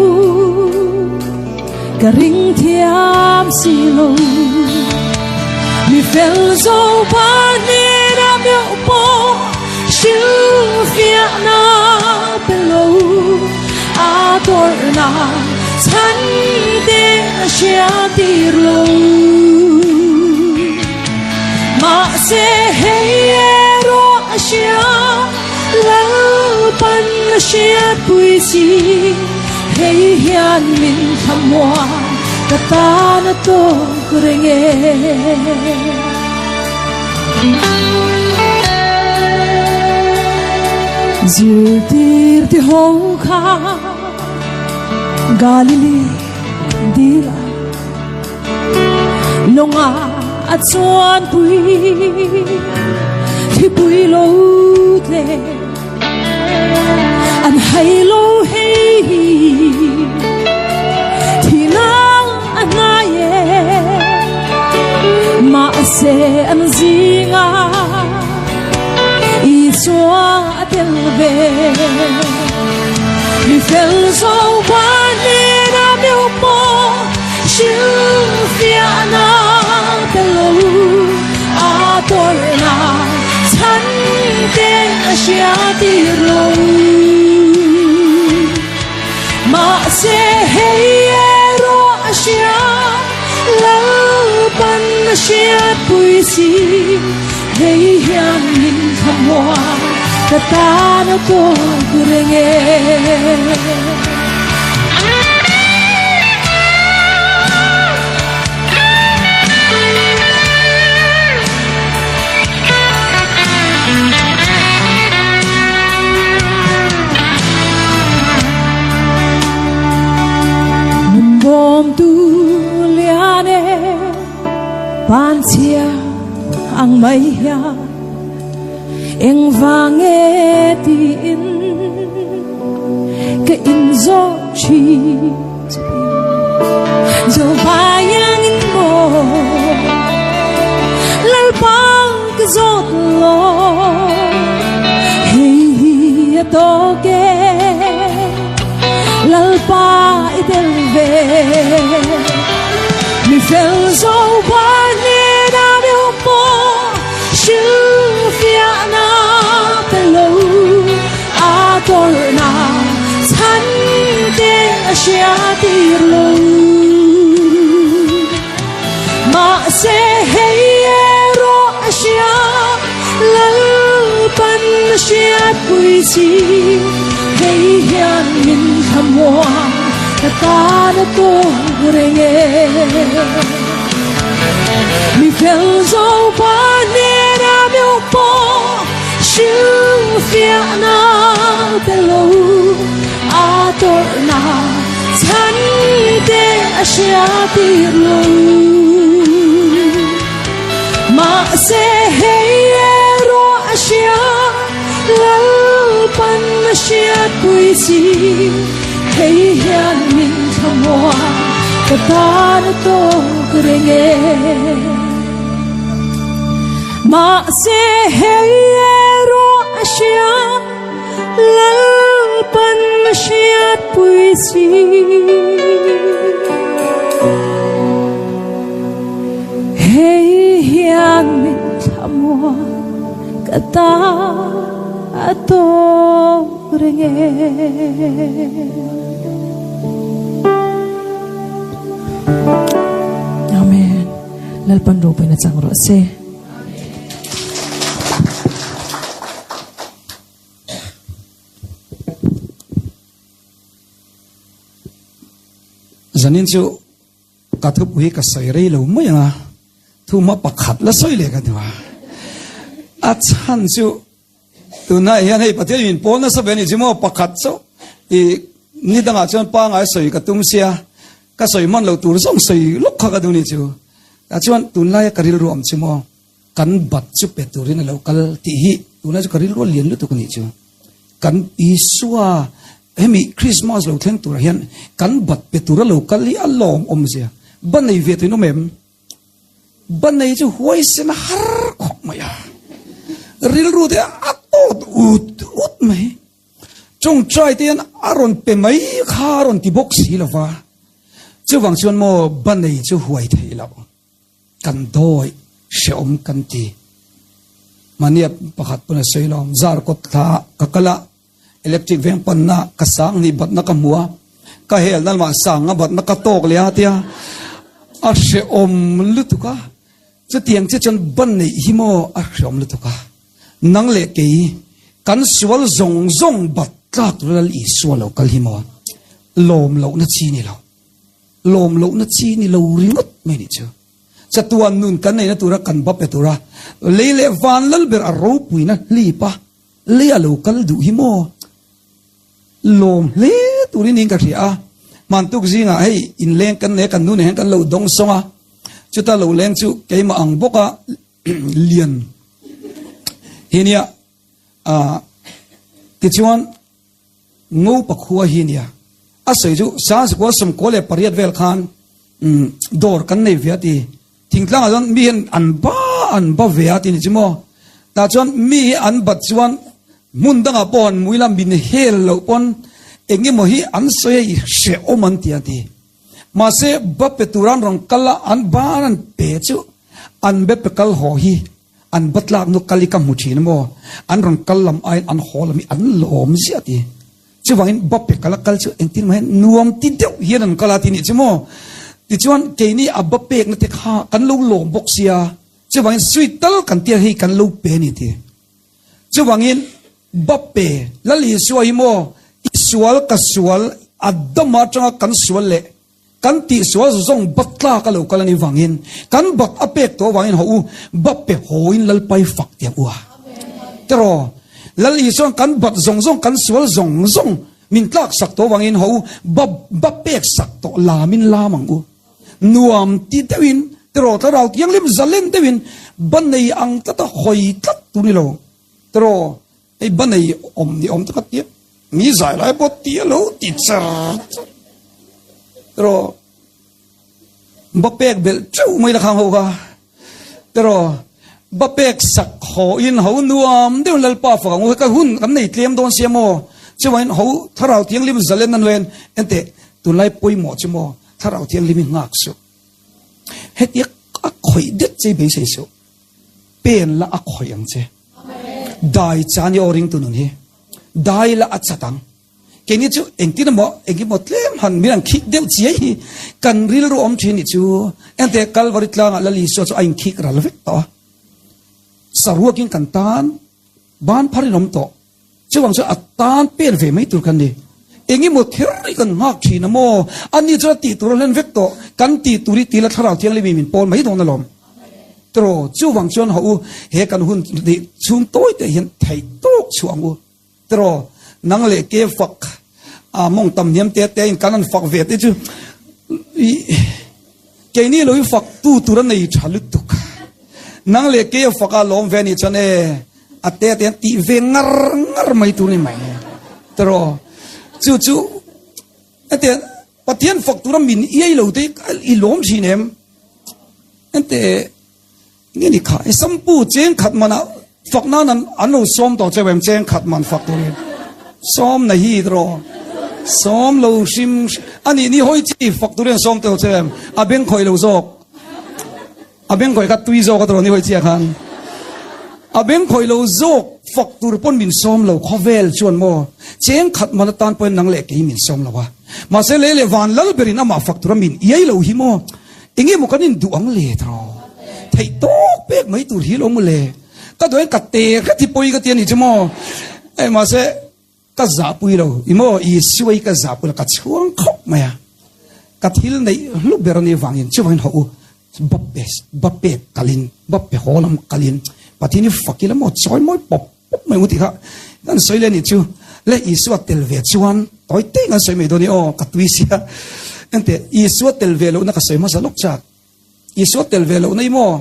ka ring thiam si lo mi fel zo pa hnena meuh pawh hrilhfiahna pe lo a tawrhna chhan te a hriattir lo. Mahse hei erawh a hria, Lalpan a hriatpui si. Hei hian min thlamuan, ka tan a tawk reng e. Zirtir ti ho kha Galili dila. Lawnga a chuan pui thipui lo tle an hai lo hei hi thina a hnai e mahse an zinga Isua a tel ve mi fel zo pa hnena meu pawh Hrilhfiahna pe lo a tawrhna chhan te a hriattir lo. Mahse hei erawh a hria, Lalpan a hriatpui si. Hei hian min thlamuan, ka tan a tawk reng e. Bawmtu lian e panchhia ang mai hian engvang nge tiin. ka inzawt thin. Zobayangin mo Lalpa ka zawt lo Hei hi a tawk e Lalpa i tel ve Mi fel zo ba hnena mi awm pawh Hrilhfiahna pe lo A tawrhna chhan te a hria tir lo. Mahse hei erawh a hria, Lalpan a hriatpui chi. Hei hian min thlamuang, ka tan a tawk reng e. Mi fel zo pa hnena meuh pawh hrilhfiahna pe lo a tawrhna chhan te a hria tir lo. Mahse hei erawh a hria, Lalpan a hriatpui chi. Hei hian min thlamuang, ka tan a tawk reng e. Mahse hei erawh a hria, Lalpan a hriatpui chi. Hei hian min thlamuang, ka tan a tawk. Reng e. Amen. Lalpan ropuina chang rawh se. Zanin chu ka thupui hi ka sawi rei lo mai ang a, thuma pakhat la sawi leh ka duh a. A chhan chu Tunah hian hei Pathian min pawl nasa ve a ni chu maw pakhat chauh i ni dangah chuan pangai sawi ka tum sia ka sawi hman lo tur zawng sawi lawk kha ka duh ni chu tah chuan tunlaia ka rilru awm chu maw kan bat chu pe turin a lo kal tih hi tunlai chu ka rilru a lian lutuk a nih chu kan Isua hemi Christmas lo thleng turah hian kan bat pe tura lo kal hi a lawm awm zia ba nei ve tuin awm em? Banei chu huaisen a har khawp mai a, rilru te a tawt ut ut mai. Tawngtai te hian a rawn pe mai kha a rawn ti bawk si lo va. Chuvang chuan maw banei chu huai thei lo, kan dawi hrehawm kan ti. Mahnia pakhat pawn a sawi lo, zar kawt thla ka kal a, Electric veng panna ka sang ni batna ka hmu a, ka helna lamah sanga batna ka tawk leh a tia a hrehawm lutuk a, chutiang che chuan ban neih hi maw a hrehawm lutuk a, nang leh kei kan sual zawng zawng bat tlak tura Lal Isua lo kal hi maw lawm lohna chi ni lo, lawm lohna chi ni lo ringawt mai ni chu. Chatuan nun kan neihna tura kan ba pe tura lei leh van lal ber a ropuina hlip a. Lei a lo kal duh hi maw? Lawm hle turin niin ka hria a. Hmantuk zingah hei inleng kan nei a, kan nu nen hian kan lo dawng sawng a. Chuta lo leng chu keimah ang bawka lian hi nia. Tichuan Ngopa khua hi nia. A sawi chu Sangsikua 98 vel khan dawr kan nei ve a ti. Thingtlangah chuan mi hian an ba an ba ve a ti ni chu maw. Tah chuan mi hi an bat chuan hmun dangah pawh han mui la min hel loh pawn eng emaw hi an sawi a i hrehawm an ti a ti. Mahse ba pe tura an rawn kal a an ban an pe chu an be pe kal haw hi an ba tlak nu kal hi ka hmu thin maw an rawn kal lam aiin an haw lam hi an lawm ziah a ti. Chuvangin ba pe kal a kal chu engtin mah hian nuam ti deuh hian an kal a ti nih chu maw? Tichuan keini a ba pekna te kha kan lo lawm bawk sia, chuvangin sweet tal kan tia hei kan lo pe a ni ti. Chuvangin ba pe Lal Isua hi maw i sual ka sual a dam atanga kan sual leh kan tih sual zawng ba tlak a lo kal a nih vangin kan bat a pek tawh avangin haw u ba pe hawiin Lalpai fak tiang u a. Tiraw? Lal Isuan kan bat zawng zawng kan sual zawng zawng min tlak sak tawh avangin haw u ba ba pek sak tawh lamin lam ang u. Nuam ti deuhin tiraw thlarau thianghlim zalen deuhin ba nei ang tlata hawi tlat tur ni lo. Tiraw? Hei ba nei awm ni awm taka tia. Mi zai lai pawh ti a lo ti char char. Tiraw ba pek belh teuh mai la khang ho kha. Tiraw ba pek sak haw in ho nuam deuh Lalpa fak ang u. Hei ka hun kan nei tlem dawn sia maw. Chuvain ho Thlarau Thianghlim zalen a nuain enteh tunlai pawimawh chu maw Thlarau Thianghlim hi nghak suh. Hetia a khawih det che i beisei suh. Pen la a khawih ang che. Dai chan i aw ringtu nun hi. Dai la a chat ang. Keini chu engtin emaw engemaw tlem han min an khik deuh chiai hi kan rilru awm thin nih chu. Enteh Kalvari tlangah Lal Isua chu a inkhik ral vek tawh a. Saruakin kan tan ban phar in awm tawh. Chuvang chuan a tan pen ve mai tur kan ni. Engemaw kher hi kan nghak thin a maw? Ani chuan a tih tur a hlen vek tawh. Kan tih tur hi tila thlarau thianghlim in min pawl mai dawn alawm. Tiraw, chuvang chuan hawh u, he kan hun nih chhung tawi te hian theih tawk chhuah ang u. Tiraw, nang leh ke fak a mawng tam hniam te te in kan han fak ve te chu i keini lo i fak tu tur a nei tha lutuk. Nang leh ke fak a lawm ve a nih chuan e A te te an tih ve ngar ngar mai tur ni mai. Tiraw? Chu chu ente Pathian fak tura min iai lo te i lawm thin em? Ente nge ni kha e sampu cheng khat mana fak nan an an lo sawm tawh cheu em cheng khat man fak turin sawm na hi tiraw sawm lo hrim ani ni hawi chi fak turin sawm tawh cheu em a beng khawih lo zawk A beng khawih kha tui zawk a tawh ni hawi chiah khan. A beng khawih lo zawk fak tur pawn min sawm lo khawvel chuan maw cheng khat man atan pawhin nang leh kei min sawm lo a. Mahse lei leh van lal berin amah fak tura min iai lo hi maw enge maw kan induh ang le tawh. Theih tawk pek mai tur hi lo maw le. Ka duh ka te hret hi pawi ka ti a nih chu maw. Hei mahse Ka zahpui lo i maw Isua hi ka zahpui lo ka chhuang khawp mai a ka thil neih hlu ber a nih vangin chuvangin hawh u Bappe Bappe kalin Bappe haw lam kalin Pathian hi fak ila maw chawi mawi pawp pawp mai u tih kha kan sawi leh a nih chu le Isua tel ve chuan tawi te kan sawi mai dawn i aw ka tui sia engteh Isua tel ve lohna ka sawi hmasa lawk chak Isua tel ve lohna i maw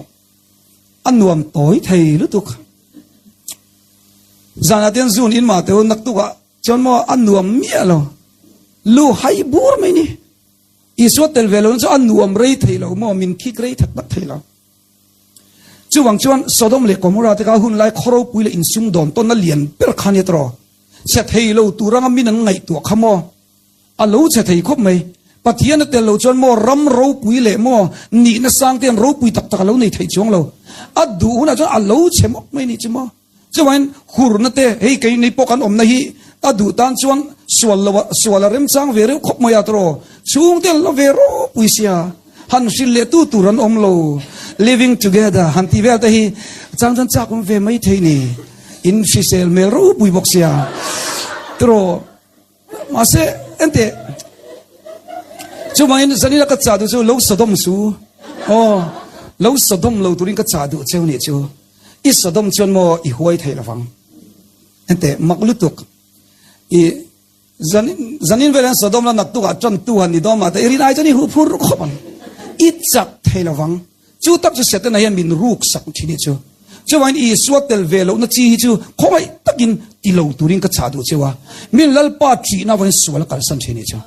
A nuam tawi thei lutuk. Zanah te hian zun in mah teu naktukah chuan maw a nuam miah lo. Lu hai bur mai ni. Isua tel ve lo chu a nuam rei thei lo maw min khik rei that tak thei lo. Chuvang chuan Sodom leh Gomorrah te kha hun lai khaw ropui leh insum dawn tawnna lian ber kha nia tawh. Chhe thei lo tur anga min an ngaihtuah kha maw. A lo chhe thei khawp mai. Pathian a tel lo chuan maw ram ropui leh maw nihna sang te an ropui tak tak a lo nei thei chuang lo. A duh hunah chuan a lo chhe mawp mai nih chu maw. Chuvangin hurna te hei kei nei pawh kan awmna hi a duh tan chuan sual lo a sual a remchang ve reuh khawp mai a tawh. Chhungte an la ve ropui sia. Han hrilh leh tu tur an awm lo. Living together han tih vel te hi chang chuan chak awm ve mai thei ni. In hrisel hmel ropui bawk sia. Tawh. Mahse, enteh, chuvangin zanina ka chah duh chu lo Sodom su. Aw, lo Sodom lo turin ka chah duh cheu nih chu. I Sodom chuan maw i huai thei lovang. Enteh, mak lutuk. I zanin, zanin velah Sodom la naktukah tantu han ni dawn mahte i rin ai chuan i huh phur khawp ang. I chak thei lovang. Chu tak chu Setana hian min ruk sak thin hi chu. Chuvangin Isua tel ve lohna chi hi chu khawngaih takin ti lo turin ka chah duh cheu a, min Lalpa ṭihna avangin sual a kalsan thin hi chu.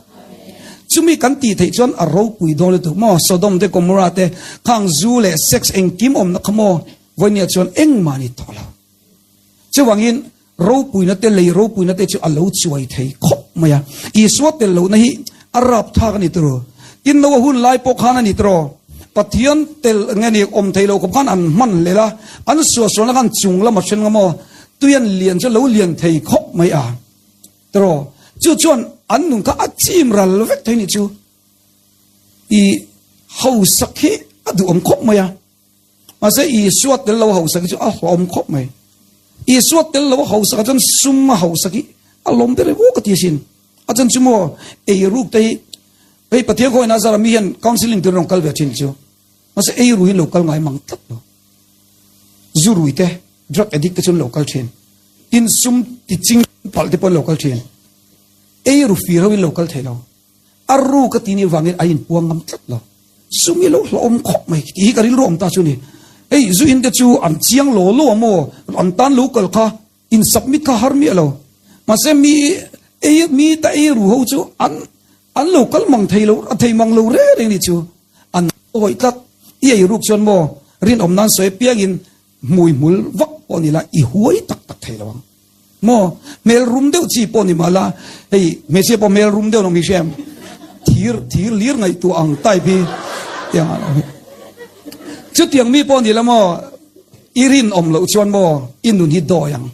Chumi kan tih theih chuan a ropui dawn lutuk maw? Sodom te Gomorrah te khang zu leh sex engkim awmna kha maw? Vawinia chuan engmah ni tawh lo. Chuvangin Ropuina te lei ropuina te chu a lo chuai thei khawp mai a. Isua tel lohna hi a rap thlak a ni tiraw? Tin Noa hun lai pawh khan a ni tiraw? Pathian tel nge ni awm thei lo khawp khan an hman hlel a, an suahsualna khan chung lam a hren nga maw? Tui an lian chu a lo lian thei khawp mai a tiraw? Chu chuan an nun kha a chim ral vek thei ni chu. I hausak hi a duhawm khawp mai a. Mahse Isua tel lo hausak hi chu a hlawm khawp mai. Isua tel lo hausak chuan sum a hausak hi a lawm ber emaw ka ti asin. A chan chu maw ei ruk te hi hei Pathian khaw ina zara mi hian counseling tur rawn kal ve thin chu. Mahse ei ru hi lo kal ngai mang tlat lo. Zu rui te drug addict te chuan lo kal thin. Tin sum ti ching palh te pawh lo kal thin. Ei ru fir ho in lo kal thei lo. A ru ka ti nih vangin a inpuang ngam tlat lo. Sum hi lo hlawhawm khawp mai tih hi ka rilru awm ta chu ni. Hei zu in te chu an chiang law law a maw? An tan lo kal kha in submit kha har miah lo. Mahse mi. Ei mi ta ei ru ho chu an an lo kal mang thei lo a thei mang lo reng reng ni chu an awih tlat. I ei ruk chuan maw rinawm nan sawi piangin hmui hmul vak pawh ni la i huai tak tak thei lo ang. Maw hmel rum deuh chi pawh ni mah la hei hmeichhia pawh hmel rum deuh lo mi hria em thir thir lir ngaihtuah ang type hi tiang ah lo hi. Chutiang mi pawh ni la maw i rinawm loh chuan maw i nun hi dawi ang.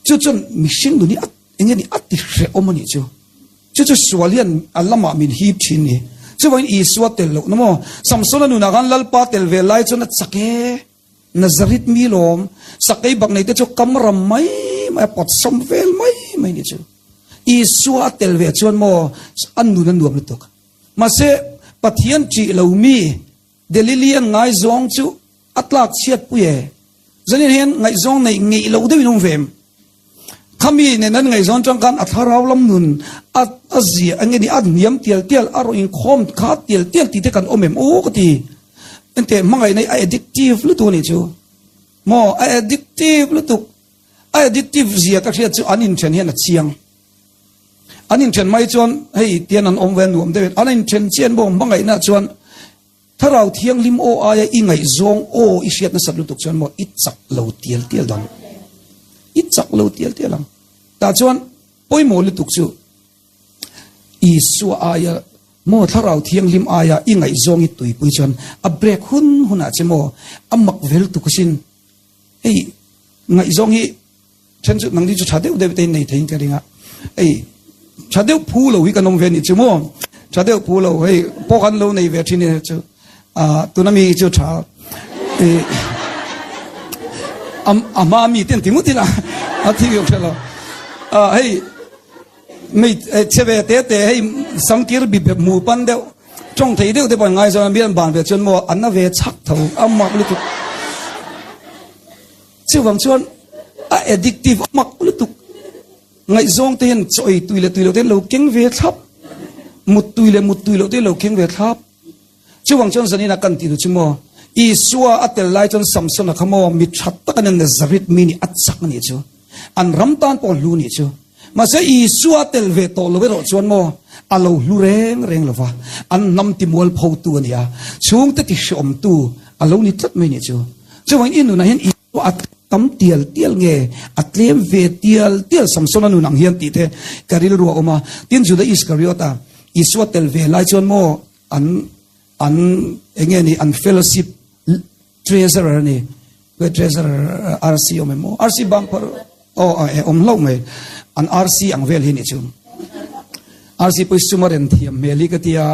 Chu chuan mihring nun hi a eng nge ni a ti hrehawm a nih chu. Chu chu sual hian a lamah min hip thin ni. Chuvangin Isua tel loh na maw? Samsona nunah khan Lalpa tel ve lai chuan a chak e. Nazareth mi lawm, sakei bak nei te chu kam ram mai mai a pawt sawm vel mai mai ni chu. Isua a tel ve chuan maw a nun a nuam lutuk. Mahse Pathian ṭih lo mi Delili an ngaizawng chu a tlak chhiat pui e. Zanin hian ngaihzawng neih ngeih loh deuhin awm ve em? Khami nen an ngaihzawn chang khan a thlarau lam nun a a zia eng nge ni a hniam tial tial a rawn inkhawm kha tial tial tih te kan awm em aw ka ti. Enteh hmangaihna hi a addictive lutuk a nih chu. Maw a addictive lutuk. A addictive zia ka hriat chu an inthen hian a chiang. An inthen mai chuan hei tian an awm ve nuam deuhin an inthen chian bawk hmangaihna chuan Thlarau Thianghlim aw aia i ngaihzawng aw i hriat nasat lutuk chuan maw i chak lo tial tial dang. I chak lo tial tial ang. Tah chuan pawimawh lutuk chu Isua aia maw Thlarau Thianghlim aia i ngaihzawng i tuipui chuan a break hun hunah che maw a mak ve lutuk asin. Hei ngaihzawng hi Then chu nangni chu tha deuh deuh te in nei theiin ka ring a. Ei tha deuh phu lo hi kan awm ve ni chu maw. Tha deuh phu lo hei pawh kan lo nei ve thin e chu. A tuna mi chu tha e am a hma mi ten ti ngut ila a thi viau hre lo. A hei mei che ve te te hei samkir bi be mu pan deuh tawng thei deuh te pawh ngai zawn a mi an ban ve chuan maw an na ve chak tho a mak lutuk. Chuvang chuan a addictive a mak lutuk. Ngaihzawng te hian chaw ei tui leh tui loh te hian lo keng ve thlap. Mut tui leh mut tui loh te hian lo keng ve thlap. Chuvang chuan zanina kan tih duh chu maw, Isua a tel lai chuan Samsona kha maw mi tha tak a nia Nazareth mi nih a chak a nih chu. An ram tan pawh hlu nih chu. Mahse Isua a tel ve tawh lo erawh chuan maw a lo hlu reng reng lo va, an hnam ti mualphotu a ni a, chhungte ti hreawmtu a lo ni tlat mai nih chu. Chuvangin i nunah hian Isua a tam tial tial nge a tlem ve tial tial Samsona nun ang hian tih te ka rilru a awm a. Tin Juda Iskariota Isua tel ve lai chuan maw an an eng nge ni an fellowship treasurer a ni. Treasurer RC awm em aw? RC bang phar aw awm hlauh mai. An RC ang vel hi ni chu. RC pawh suma ren thiam hmel hi ka tia.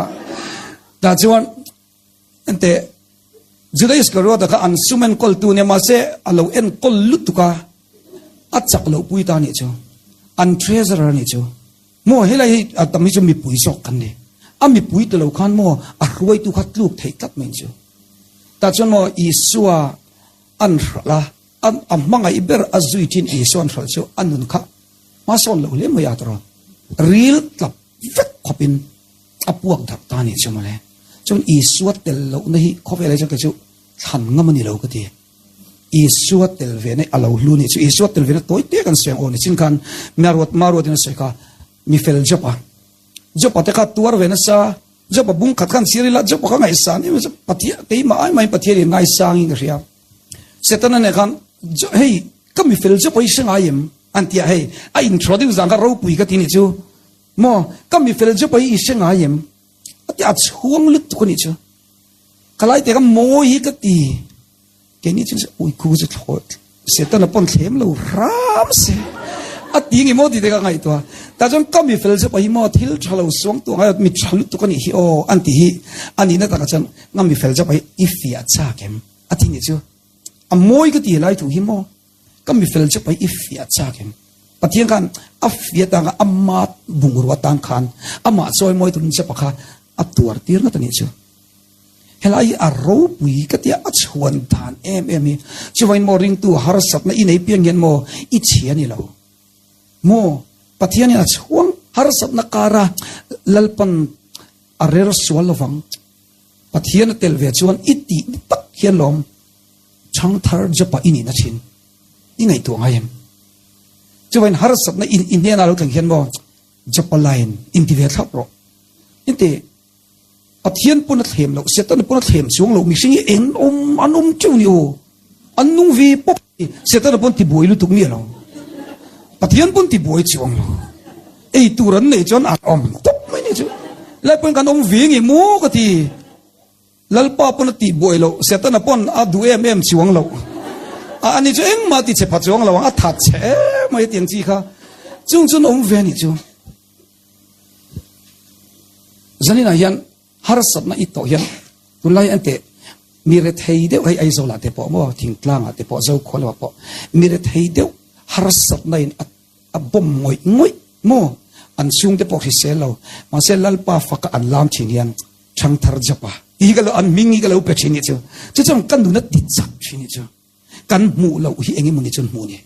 Tah chuan Enteh, Juda Iskariota kha an sum enkawltu nia, mahse a lo enkawl lutuk a, a chak loh pui ta a nih chu. An treasurer a nih chu. Maw helai hi a tam hi chu mipui zawk kan ni. A mipui ti lo khan maw a hruaitu kha tluk theih tlat mai chu. Tah chuan maw Isua an hralh a, a hmangaih ber a zui thin Isua an hralh chu a nun kha hmasawn lo hle mai a tawrh a, ril tlap vek khawpin a puak darh ta a nih chu mawle. Chuan Isua tel lohna hi khawvel ah chuan kei chu thlan ngam a ni lo ka ti. Isua tel ve na a lo hlu nih chu Isua tel ve na tawi te kan sawi ang aw nichin khan Maruat Maruatin a sawi kha mi fel Job a. Job a te kha tuar ve nasa Job a bung khat khan chhir ila Job a kha ngaihsan em em Pathian keimah ai maiin Pathian in ngaisang in ka hria. Setana nen khan hei ka mi fel Job a i hre ngai em an ti a hei a introduce dan kha ropui ka ti nih chu. Maw, ka mi fel chu pawi i hre ngai em? A ti a chhuang lutuk a nih chu. Ka lai te ka mawi hi ka ti. Keini chu ui khu chu thlaw Satan a pawn thlem lo hram se. A ti nge maw ti te ka ngaihtuah. Tah chuan ka mi fel chu pawi maw thil tha lo suang tu angai mi tha lutuk a nih hi aw an ti hi a nihna takah chuan nga mi fel chu pawi i fiah chak em? A ti nih chu. A mawi ka ti lai thu hi maw. Ka mi fel chu pai i fiah chak em? Pathian khan a fiah tang a ama bungrua tan khan amah chawi mawi turin che pakha a tuar tir ngat a nih chu. Helai hi a ropui ka tia a chhuan dan em em hi. Chuvangin maw ringtu harsatna i nei piang hian maw i chhia ni lo. Maw Pathian hian a chhuang harsatna kara Lalpan a rer sual lovang. Pathian a tel ve chuan i tih tak hian lawm Chhangthar Jopa i nihna thin i ngaihtuah ngai em? Chuvain harsatna in i hnenah lo thleng hian maw Japa line in ti ve thlap rawh. Inte Pathian pawn a thlem loh, Setana pawn a thlem chuang loh, mihring hi eng awm an awm teuh ni aw. An nung ve pawp ni. Setana pawn tibuai lutuk mi alo. Pathian pawn tibuai chuang lo. Ei tur an neih chuan an awm tawp mai ni chu. Lai pawn kan awm ve nge maw ka ti. Lalpa pawn a tihbuai loh, Setana pawn a duh em em chuang loh. A ani chu engmah ti che pha chuang lo ang, a that che em mai tiang chi kha. Chung chuan awm ve a nih chu. Zaninah hian harsatna i tawh hian tunlai an teh mi rethei deuh hei Aizawl ah te pawh maw thingtlang ah te pawh Zokhua lamah pawh mi rethei deuh harsatna in a bawm ngawih ngawih maw an chhungte pawh hrisel lo mahse Lalpa faka an lam thin hian Thangthar Japa tih hi ka lo an hming hi ka lo pe thin nih chu chu chuan ka nun a ti chak thin nih chu. Kan hmuh loh hi engemaw ni chuan hmuh ni.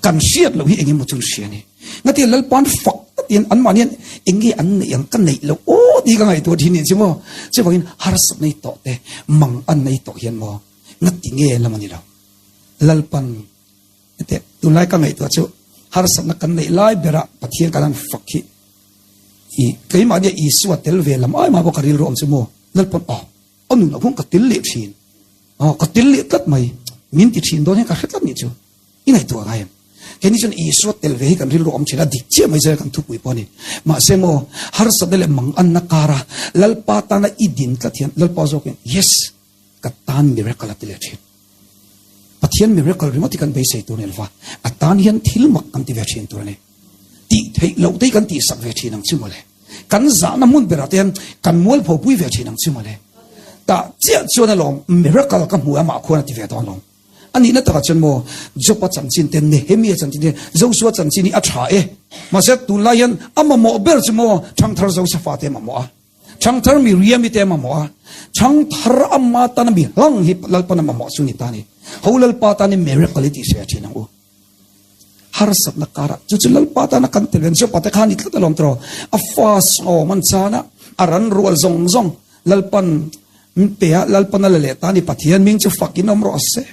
Kan hriat loh hi engemaw chuan hria ni. Ngatia Lalpa'n fak takin anmahni hian enge an neih ang ka neih loh aw tih ka ngaihtuah thin nih chu maw. Chuvangin harsat nei tawh te, mang an nei tawh hian maw ngati nge lam a ni lo. Lalpa'n hetiang tunlai ka ngaihtuah chu harsatna kan neih lai berah Pathian kan han fak hi i keimahnia Isua tel ve lam ai mah pawh ka rilru awm chu maw Lalpa'n aw A nunah khuan ka tel leh thin. Aw, ka tel leh tlat mai. Min ti thin dawn hian ka hre tlat nih chu. I ngaihtuah ngai em? Keini chuan Isua tel ve hi kan rilru awm thin a, dik chiah mai zela kan thupui pawh a ni. Mahse maw, harsatna leh manganna kara Lalpa tana i din tlat hian Lalpa zawkin, Yes, ka tan miracle a ti leh thin. Pathian miracle ringawt hi kan beisei tur a ni lova, a tan hian thil mak kan ti ve thin tur a ni. Tih theih loh te hi kan tihsak ve thin ang chu mawle. Kan zahna hmun berah te hian kan mualpho pui ve thin ang chu mawle. Tah chiah chuan alawm miracle ka hmu amah khuan a ti ve dawn lawm. A nihna takah chuan maw Job-a chanchin te, Nehemia chanchin te, Joshua chanchin hi a tha e. Mahse tunlai hian a mamawh ber chu maw Thangthar Josefa te a mamawh a. Changthar mi riami te a mamawh a, changthar amma tana mi hlang hi Lalpan a mamawh chu ni ta ni. Ho Lalpa tan i miracle i tih hria thin ang u. Harsatna karah chu chu Lalpa tana kan tel ven Jopa te kha ni tlat alawm tiraw. A fa sawm an chan a, a ran rual zawng zawng Lalpan min pe a, Lalpan a la leh ta ni Pathian ming chu fakin awm rawh se.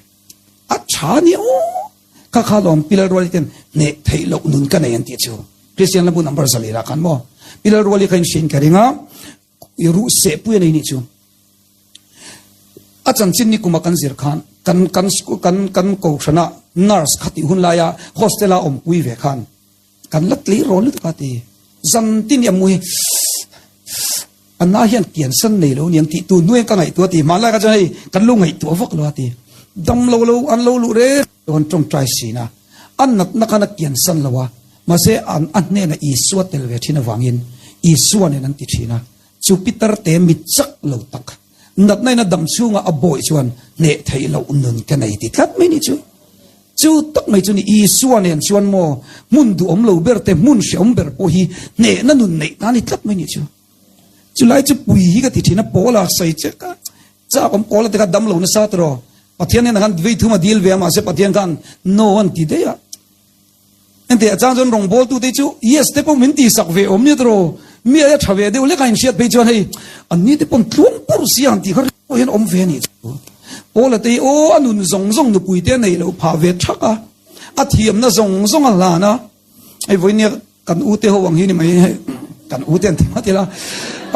A tha ni aw. Kha kha lawm Pilal Ruali ten hneh theih loh nun ka nei an tih chu. Kristian lambu number zalira khan maw. Pilal Ruali kha in hriin ka ring a, i ruh seh pui a nei nih chu. A chanchin ni kuma kan zir khan kan kan kan kan kohhrana nurse kha tih hun laia hostel-a awmpui ve khan Kan la tlei rawl lutuk a ti. Zan tin i a mu hi a na hian kiansan nei lo niang tih tu hnuaiin ka ngaihtuah a ti. Hmanlai kha chuan hei kan lo ngaihtuah vak lo a ti. Dam lo lo an lo luh reng lo an tawngtai sin a. A natna khan a kiansan lo a. Mahse an a hnenah Isua tel ve thin avangin Isua nen an ti thin a. Chu Peter te mi chak lo tak natna in a dam chhunga a bawih chuan hneh theih loh nun ka nei ti tlat mai ni chu. Chu tak mai chu ni Isua nen chuan maw hmun duhawm lo ber te hmun hreawm ber pawh hi hnehna nun neih ta ni tlat mai ni chu. Chulai chu pui hi ka ti thin a pawl a sawi che ka chak awm pawl a te kha dam lo nasa tiraw Pathian nen khan vei thum a dil ve a mahse Pathian khan no an ti daih a. Engtih ah chang chuan rawngbawltu te chu yes te pawh min tihsak ve awm nia tiraw mi aia tha ve deuh lek a inhriat phei chuan hei an ni te pawn tluang pur si ang tih kha rilru pawh hian awm ve a nih chu. Paula te hi aw a nun zawng zawng nupui te a neih loh phah ve thak a, a thiamna zawng zawng a hlan a, hei vawinia kan u te ho ang hi ni mai hei kan u te an ti ngawt ila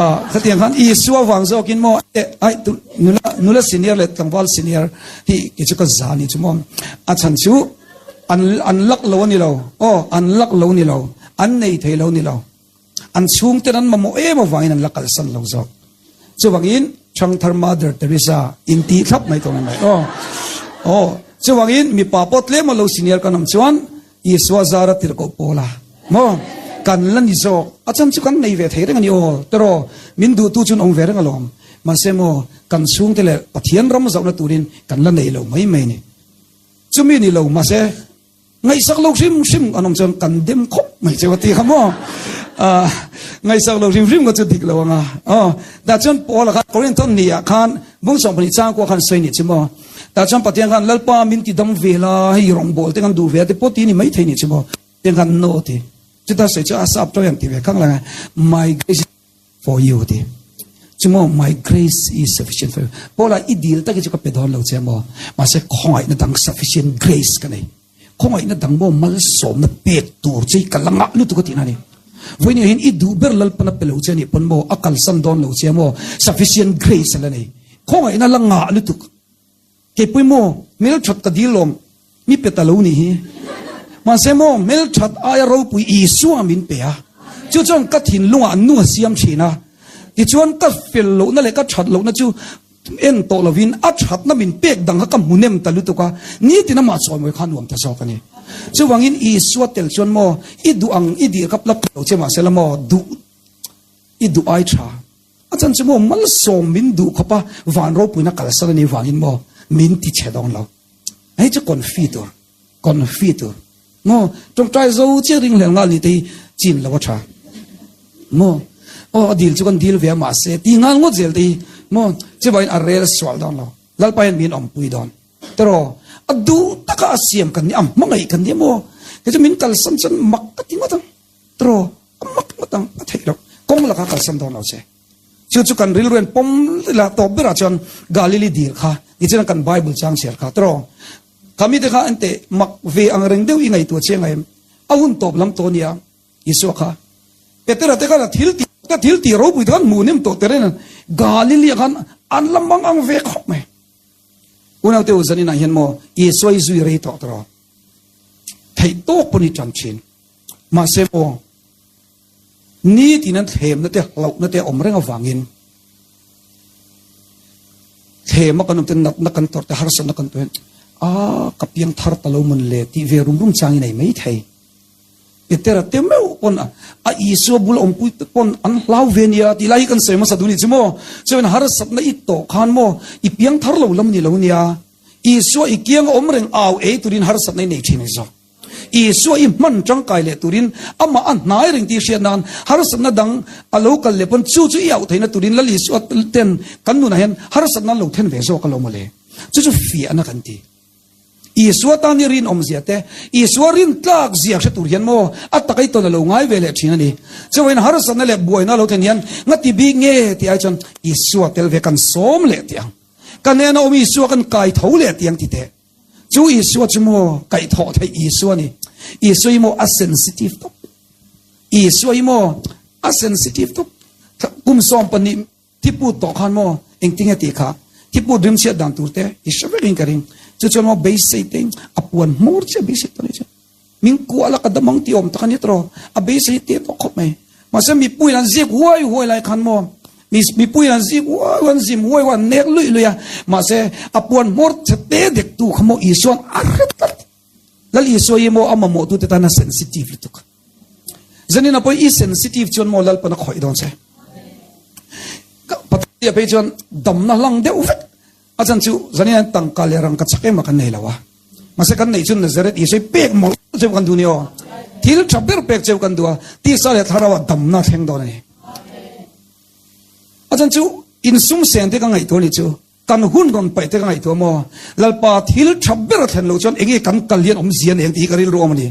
ah khatiang khan Isua vang zawkin maw eh ai tu nula nula senior leh tlangval senior hi kei chu ka za ni chu maw a chhan chu An an lak lo a ni lo. Aw, an lak lo ni lo. An nei thei lo ni lo. An chhungten an mamawh em avangin an la kalsan lo zawk. Chuvangin Thangthar Mother Teresa in tih thlap mai tawh mai. Aw, aw, chuvangin mipa pawh tlem a lo senior kan awm chuan Isua zara tirhkoh pawl a. Maw? Kan la ni zawk. A chhan chu kan nei ve thei reng a ni aw. Teraw, min duhtu chuan awm ve reng alawm. Mahse maw, kan chhungte leh Pathian ram zauhna turin kan la nei lo mai mai ni. Chumi ni lo mahse ngaihsak lo hrim hrim an awm chuan kan dem khawp mai cheu a ti kha maw. Ah, ngaihsak lo hrim hrim kha chu dik lo anga. Aw, tah chuan Paula khan Korinthon ni ah khan bung sawmpahnih changkua khan sawi ni chu maw. Tah chuan Pathian khan Lalpa min ti dam ve la, hei rawngbâwl te kan duh ve a ti pawh ti ni mai thei ni chu maw. Pathian khan no ti. Chuta sawi chu a sap tawih ang ti ve khang lang a, my grace For you ti. Chu maw, my grace is sufficient for you. Paula i dil tak hi chu ka pe dawn lo che maw. Mahse khawngaihna dang sufficient grace ka nei. Khawngaihna dang maw malsawmna pek tur che hi ka la ngah lutuk a tihna a ni. Vawiin hian i duh ber Lalpan a pe lo che a nih pawn maw, a kalsan dawn lo che maw, sufficient grace a la nei. Khawngaihna la ngah lutuk. Keipui maw, hmelthat ka dil lawm, mi pe ta lo nih hi. Mahse maw, hmelthat aia ropui Isua min pe a, chu chuan ka thinlungah nu a siam thin a. Tichuan ka fel lohna leh ka that lohna chu en tawh lovin a thatna min pek dang kha ka hmu nem ta lutuk a, nitin amah chawimawi kha nuam ta zawk a ni. Chuvangin Isua tel chuan maw, i duh ang i dil kha la pe lo che mahsela maw, duh i duh ai tha. A chan chu maw malsawm min duh khawp a, van ropuina kalsan a nih vangin maw min ti chhe dawn lo. Hei chu confi tur, confi tur. Maw tawngtai zo chiah ringhlel nghal ni te hi chin lo a tha. Maw aw a dil chu kan dil ve a mahse ti nghal ngawt zel te hi maw chuvangin a rel sual dawn lo. Lalpa hian min awmpui dawn. Teraw a duh taka a siam kan ni a hmangaih kan ni maw kei chu min kalsan chuan mak ka ti ngawt ang. Teraw a mak ngawt ang a theih loh kawng laka kalsan dawn lo che. Chu chu kan rilru en pawm la tawp berah chuan Galili dil kha tichuan kan Bible chang chhiar kha teraw Khami te kha ente mak ve ang reng deuh i ngaihtuah chiang em? A hun tawp lam tawh nia Isua kha. Petera te khan a thil tih ka thil tih ropui te khan hmuh nem tawh ter in Galilee ah khan an la mang ang ve khawp mai. Unau te u zanin ah hian maw Isua i zui rei tawh tawh theih tawk pawn i tan thin. Mahse maw Nitin an thlemna te hlauhna te a awm reng avangin thlema kan awm te natna kan tawrh te harsatna kan tawh hian a ka piang thar ta lo mawn le tih ve rum rum changin ei mai thei. Petera te meuh pawn a Isua bul awmpui te pawn an hlau ve nia tih lai hi kan sawi hmasa duh ni chu maw. Chuan harsatna i tawh khan maw i piang thar lo lam ni lo nia. Isua i kiang a awm reng au ei turin harsatna i nei thin a ni zawk. Isua i hman tangkai leh turin amah a hnai reng tih hriat nan harsatna dang a lo kal leh pawn chu chu i auh theihna turin Lal Isua ten kan nunah hian harsatna an lo then ve zawk alawm mawle. Chu chu fiahna kan ti. Isua tan i rinawm zia te, Isua rin tlak zia hre tur hian maw a taka i tawn a lo ngai ve leh thin a ni. Chuvain harsatna leh buaina a lo thlen hian ngati bik nge tih ai chuan Isua tel ve kan sawm leh tih ang. Ka hnena awm Isua kan kai tho leh tih ang ti teh. Chu Isua chu maw kaihthawh theih Isua ni. Isua hi maw a sensitive tawp. Isua hi maw a sensitive tawp. Kum 12 thiput tawh khan maw engtinge tih kha thiput rimchhiat dan tur te i hre vekin ka ring. Chu chuan maw beisei te a puan hmur chiah beisei tawh ni chu. Min kuah la ka damang ti awm tak a ni tawh a beisei te tawh khawp mai. Mahse mipuiin an zik huai huai lai khan maw mipuiin an zik huai huai an zim huai huai an nek luih luih a. Mahse a puan hmawr chhe te dek tu kha maw Isua'n a hre tlat. Lal Isua hi maw a mamawh tu te tan a sensitive lutuk. Zanin a pawh i sensitive chuan maw Lalpan a khawih dawn che. Pathian phei chuan damna hlang deuh vek A chan chu zanin an tangka leh rangka chak ema kan nei lo a. Mahse kan neih chuan Nazareth Isua hi pek mawlh cheu kan duh ni aw. Thil tha ber pek cheu kan duh a, tisa leh thlarau ah damna a thleng dawn a ni. A chan chu insum sen te ka ngaihtuah ni chu, kan hun rawn paih te ka ngaihtuah maw? Lalpa thil tha ber a thlen loh chuan enge kan kal hian awmzia nei ang tih hi ka rilru awm a ni.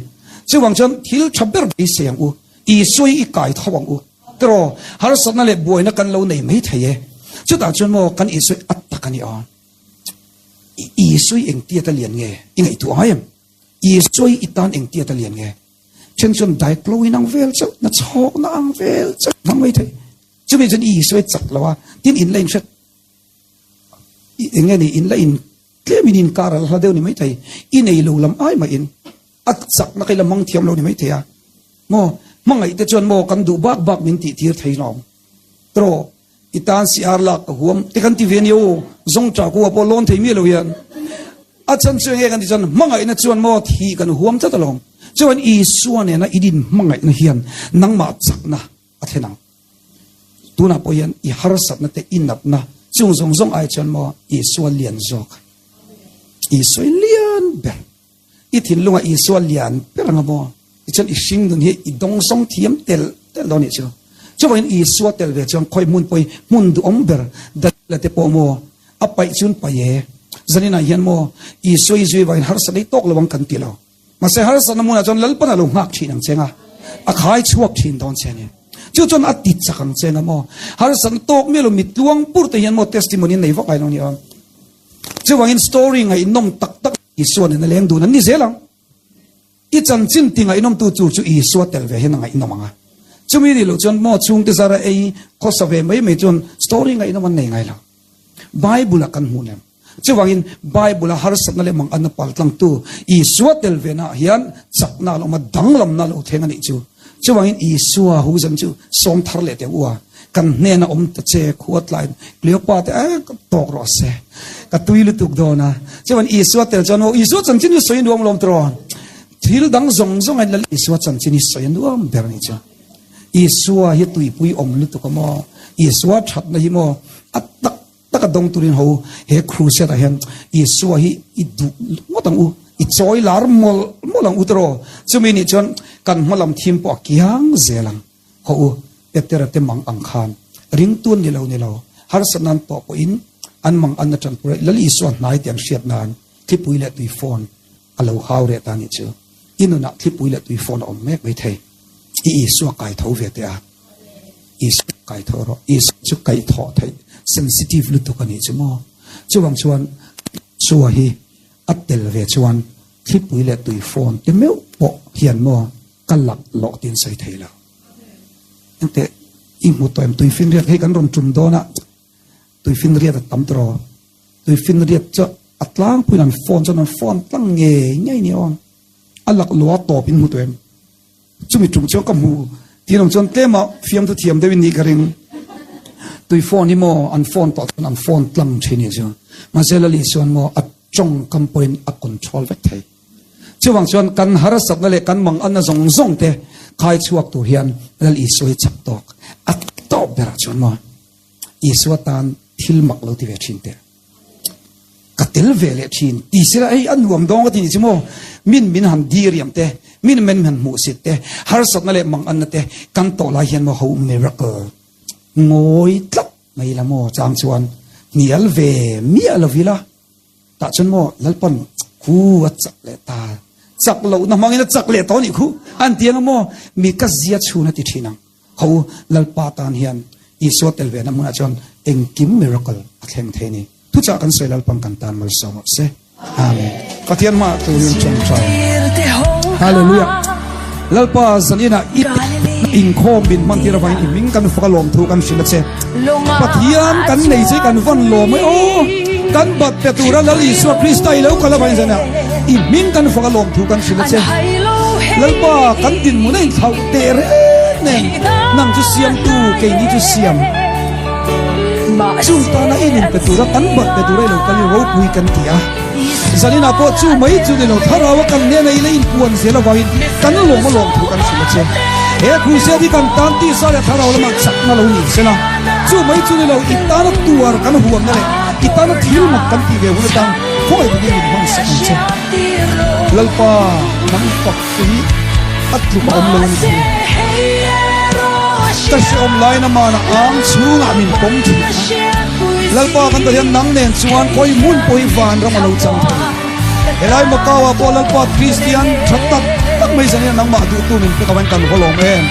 Chuvang chuan thil tha ber beisei ang u, Isua hi i kai tho ang u. Tiraw, harsatna leh buaina kan lo nei mai thei e. Chutah chuan maw kan Isui a tak a ni a. Isui engtiat a lian nge? I ngaihtuah ngai em? Isui i tan engtiat a lian nge? Then chuan daiklo in ang vel chauh, na chhawkna ang vel chauh hmang mai thei. Chumi chuan Isui chak lo a, tin in la inhret eng nge ni in la in tlem in inkar a la hla deuh ni mai thei. I nei lo lam ai mah in a chakna kha i la hmang thiam lo ni mai thei a. Maw, hmangaih te chuan maw kan duh bak bak min tih tir thei hlawm. Tiraw, i tan si ar lak ka huam te kan ti ve nia aw, zawng ṭah kuah pawh lawn thei miah lo hian. A chhan chu enge kan tih chuan hmangaihna chuan maw thih kan huam tlat alawm. Chuan Isua nena i din hmangaihna hian nangmah chakna a thlen ang. Tunah pawh hian i harsatna te i natna chung zawng zawng ai chuan maw Isua lian zawk. Isua i lian ber. I thinlunga Isua lian ber anga maw? Tichuan i hring nun hi i dawngsawng thiam tel tel dawn nih chu. Chuvangin Isua tel ve chuan khawi hmun pawh hi hmun duhawm ber Daniela te pawh maw a paih chuan paih e. Zaninah hian maw Isua i zui vangin harsatna i tawk lo ang kan ti lo. Mahse harsatna hmunah chuan Lalpan a lo nghak thin ang che nga, a khai chhuak thin dawn che a ni. Chu chuan a ti chak ang che nga maw. Harsatna tawk miah lo mitluang pur te hian maw testimony an nei vak ai lo ni a. Chuvangin story ngaihnawm tak tak Isua nen a leng dun an ni zel ang. I chanchin ti ngaihnawmtu tur chu Isua tel ve hian a ngaihnawm ang a. Chumi nih loh chuan maw chhungte zara ei khawsa ve mai mai chuan story ngaihnawm an nei ngai lo. Bible ah kan hmuh lem. Chuvangin Bible a harsatna leh manganna paltlangtu Isua tel ve naah hian chakna a lo awm a, danglamna a lo thleng a nih chu. Chuvangin Isua hu zan chu sawm thar leh teh u a, kan hnena awm ta che khua tlai Cleopa te eh tawk rawh se ka tui lutuk dawn a. Chuan Isua tel chuan aw Isua chanchin hi sawi nuam lawm tiraw? Thil dang zawng zawng ain Lal Isua chanchin hi sawi nuam ber a nih chu. Isua hi tuipui awm lutuk a maw? Isua thatna hi maw a tak taka dawng turin ho he crusade ah hian Isua hi i duh ngawt ang u, i chawi lar mawlh mawlh ang u tiraw? Chumi nih chuan kan hma lam thim pawh a kiang zel ang. Haw u, Petera te mang ang khan ringtun ni lo ni lo, harsatna an tawh pawhin an mang an a tanpui a, Lal Isua hnai tih an hriat nan thlipui leh tui fawn a lo hau reh ta nih chu. I nunah thlipui leh tui fawn a awm mek mai thei. I Isua kai tho ve teh a. Isua kai tho rawh. Isua chu kaih thawh theih sensitive lutuk a nih chu maw. Chuvang chuan Isua hi a tel ve chuan thlipui leh tui fawn te meuh pawh hian maw ka lak lawh tin sawi thei lo. Engteh i hmu tawh em tuifinriat hei kan rawn tum dawn a tuifinriat a tam tawh tuifinriat chu a tlangpuiin an phone chuan an phone tlang ngei ngei ni awm a lak lua tawp in hmu tawh em chumi tum chuan ka hmu tin awm chuan tlema fiamthu thiam deuhin nih ka ring tui phone hi maw an phone tawh chuan an phone tlang thin ni chu mahse lali chuan maw a tawngkam pawhin a control vek thei Chuvang chuan kan harsatna leh kan manganna zawng zawng te khai chhuak tur hian Lal Isua hi chak tawk a tawp berah chuan maw Isua tan thil mak lo ti ve thin teh. Ka tel ve leh thin ti sela hei a nuam dawng ka ti ni chu maw min min han diriam te min men han hmuh sit te harsatna leh manganna te kan tawh lai hian maw ho miracle ngawi tlat mai la maw chang chuan hnial ve miah lo ila Tah chuan maw Lalpan khu a chak leh ta, chak lohna hmangin a chak leh tawh anih khu an ti anga maw mi ka zia chhun a ti thin ang. Ho Lalpa tan hian Isua tel ve na hmunah chuan engkim miracle a thleng thei a ni. Thuchah kan sawi Lalpan kan tan malsawm rawh se. Amen. Pathian hmaah turin tawngtai. Hallelujah. Lalpa zaninah i inkhawm min hman tir avangin i hming kan fak a lawm thu kan hrilh a che. Pathian kan nei che kan van lawm mai aw. Kan bat pe tura Lal Isua Krista i lo kal avangin zanah i hming kan fak a lawm thu kan hrilh a che. Lalpa kan dinhmun a inthlauh teh reng nen nang chu siamtu keini chu siam. Chung tana in inpe tura kan bat pe tura i lo kal i ropui kan ti a. Zaninah pawh chu mai chu ni lo, Thlarau a kan hnena i la inpuan zel avangin kan lawm a lawm thu kan hrilh a che. He crusade hi kan tan tisa leh Thlarau lamah chakna lo ni sela, chu mai chu ni lo, i tana tuar kan huamna leh i tana thil mak kan tih ve hun atang khawngaih takin min hman sak ang che. Lalpa, nang fak te hi a tluk a awm lo a ni thei. Ka hreawm lain amana ang chhungah min pawm thin a. Lalpa kan Pathian nang nen chuan khawi hmun pawh hi vanram a lo chang thei. Helai Macau ah pawh Lalpa Kristian tha tak tak mai zanin a nangmah duhtu min pek avangin kan haw lawm em.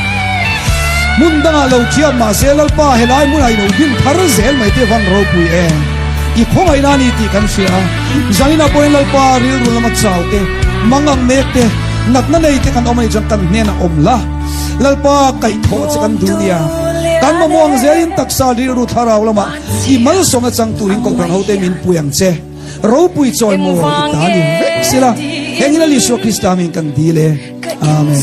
Hmun dangah lo thiat mahse Lalpa helai hmunah i lo din thar zel mai te van ropui em. I khawngaihna a ni tih kan hria a. Zaninah pawhin Lalpa rilru lama chau te, mangang mek te, natna nei te kan awm a nih chuan kan hnenah awm la. Lalpa kaihthawh che kan duh nia. Kan mamawh ang zelin taksa rilru thlarau lamah i malsawmna chang turin Kohhran hote min pui ang che. Ropui chawi maw i ta ni vek sila. Heng Lal Isua Krista min kan dil e. Amen.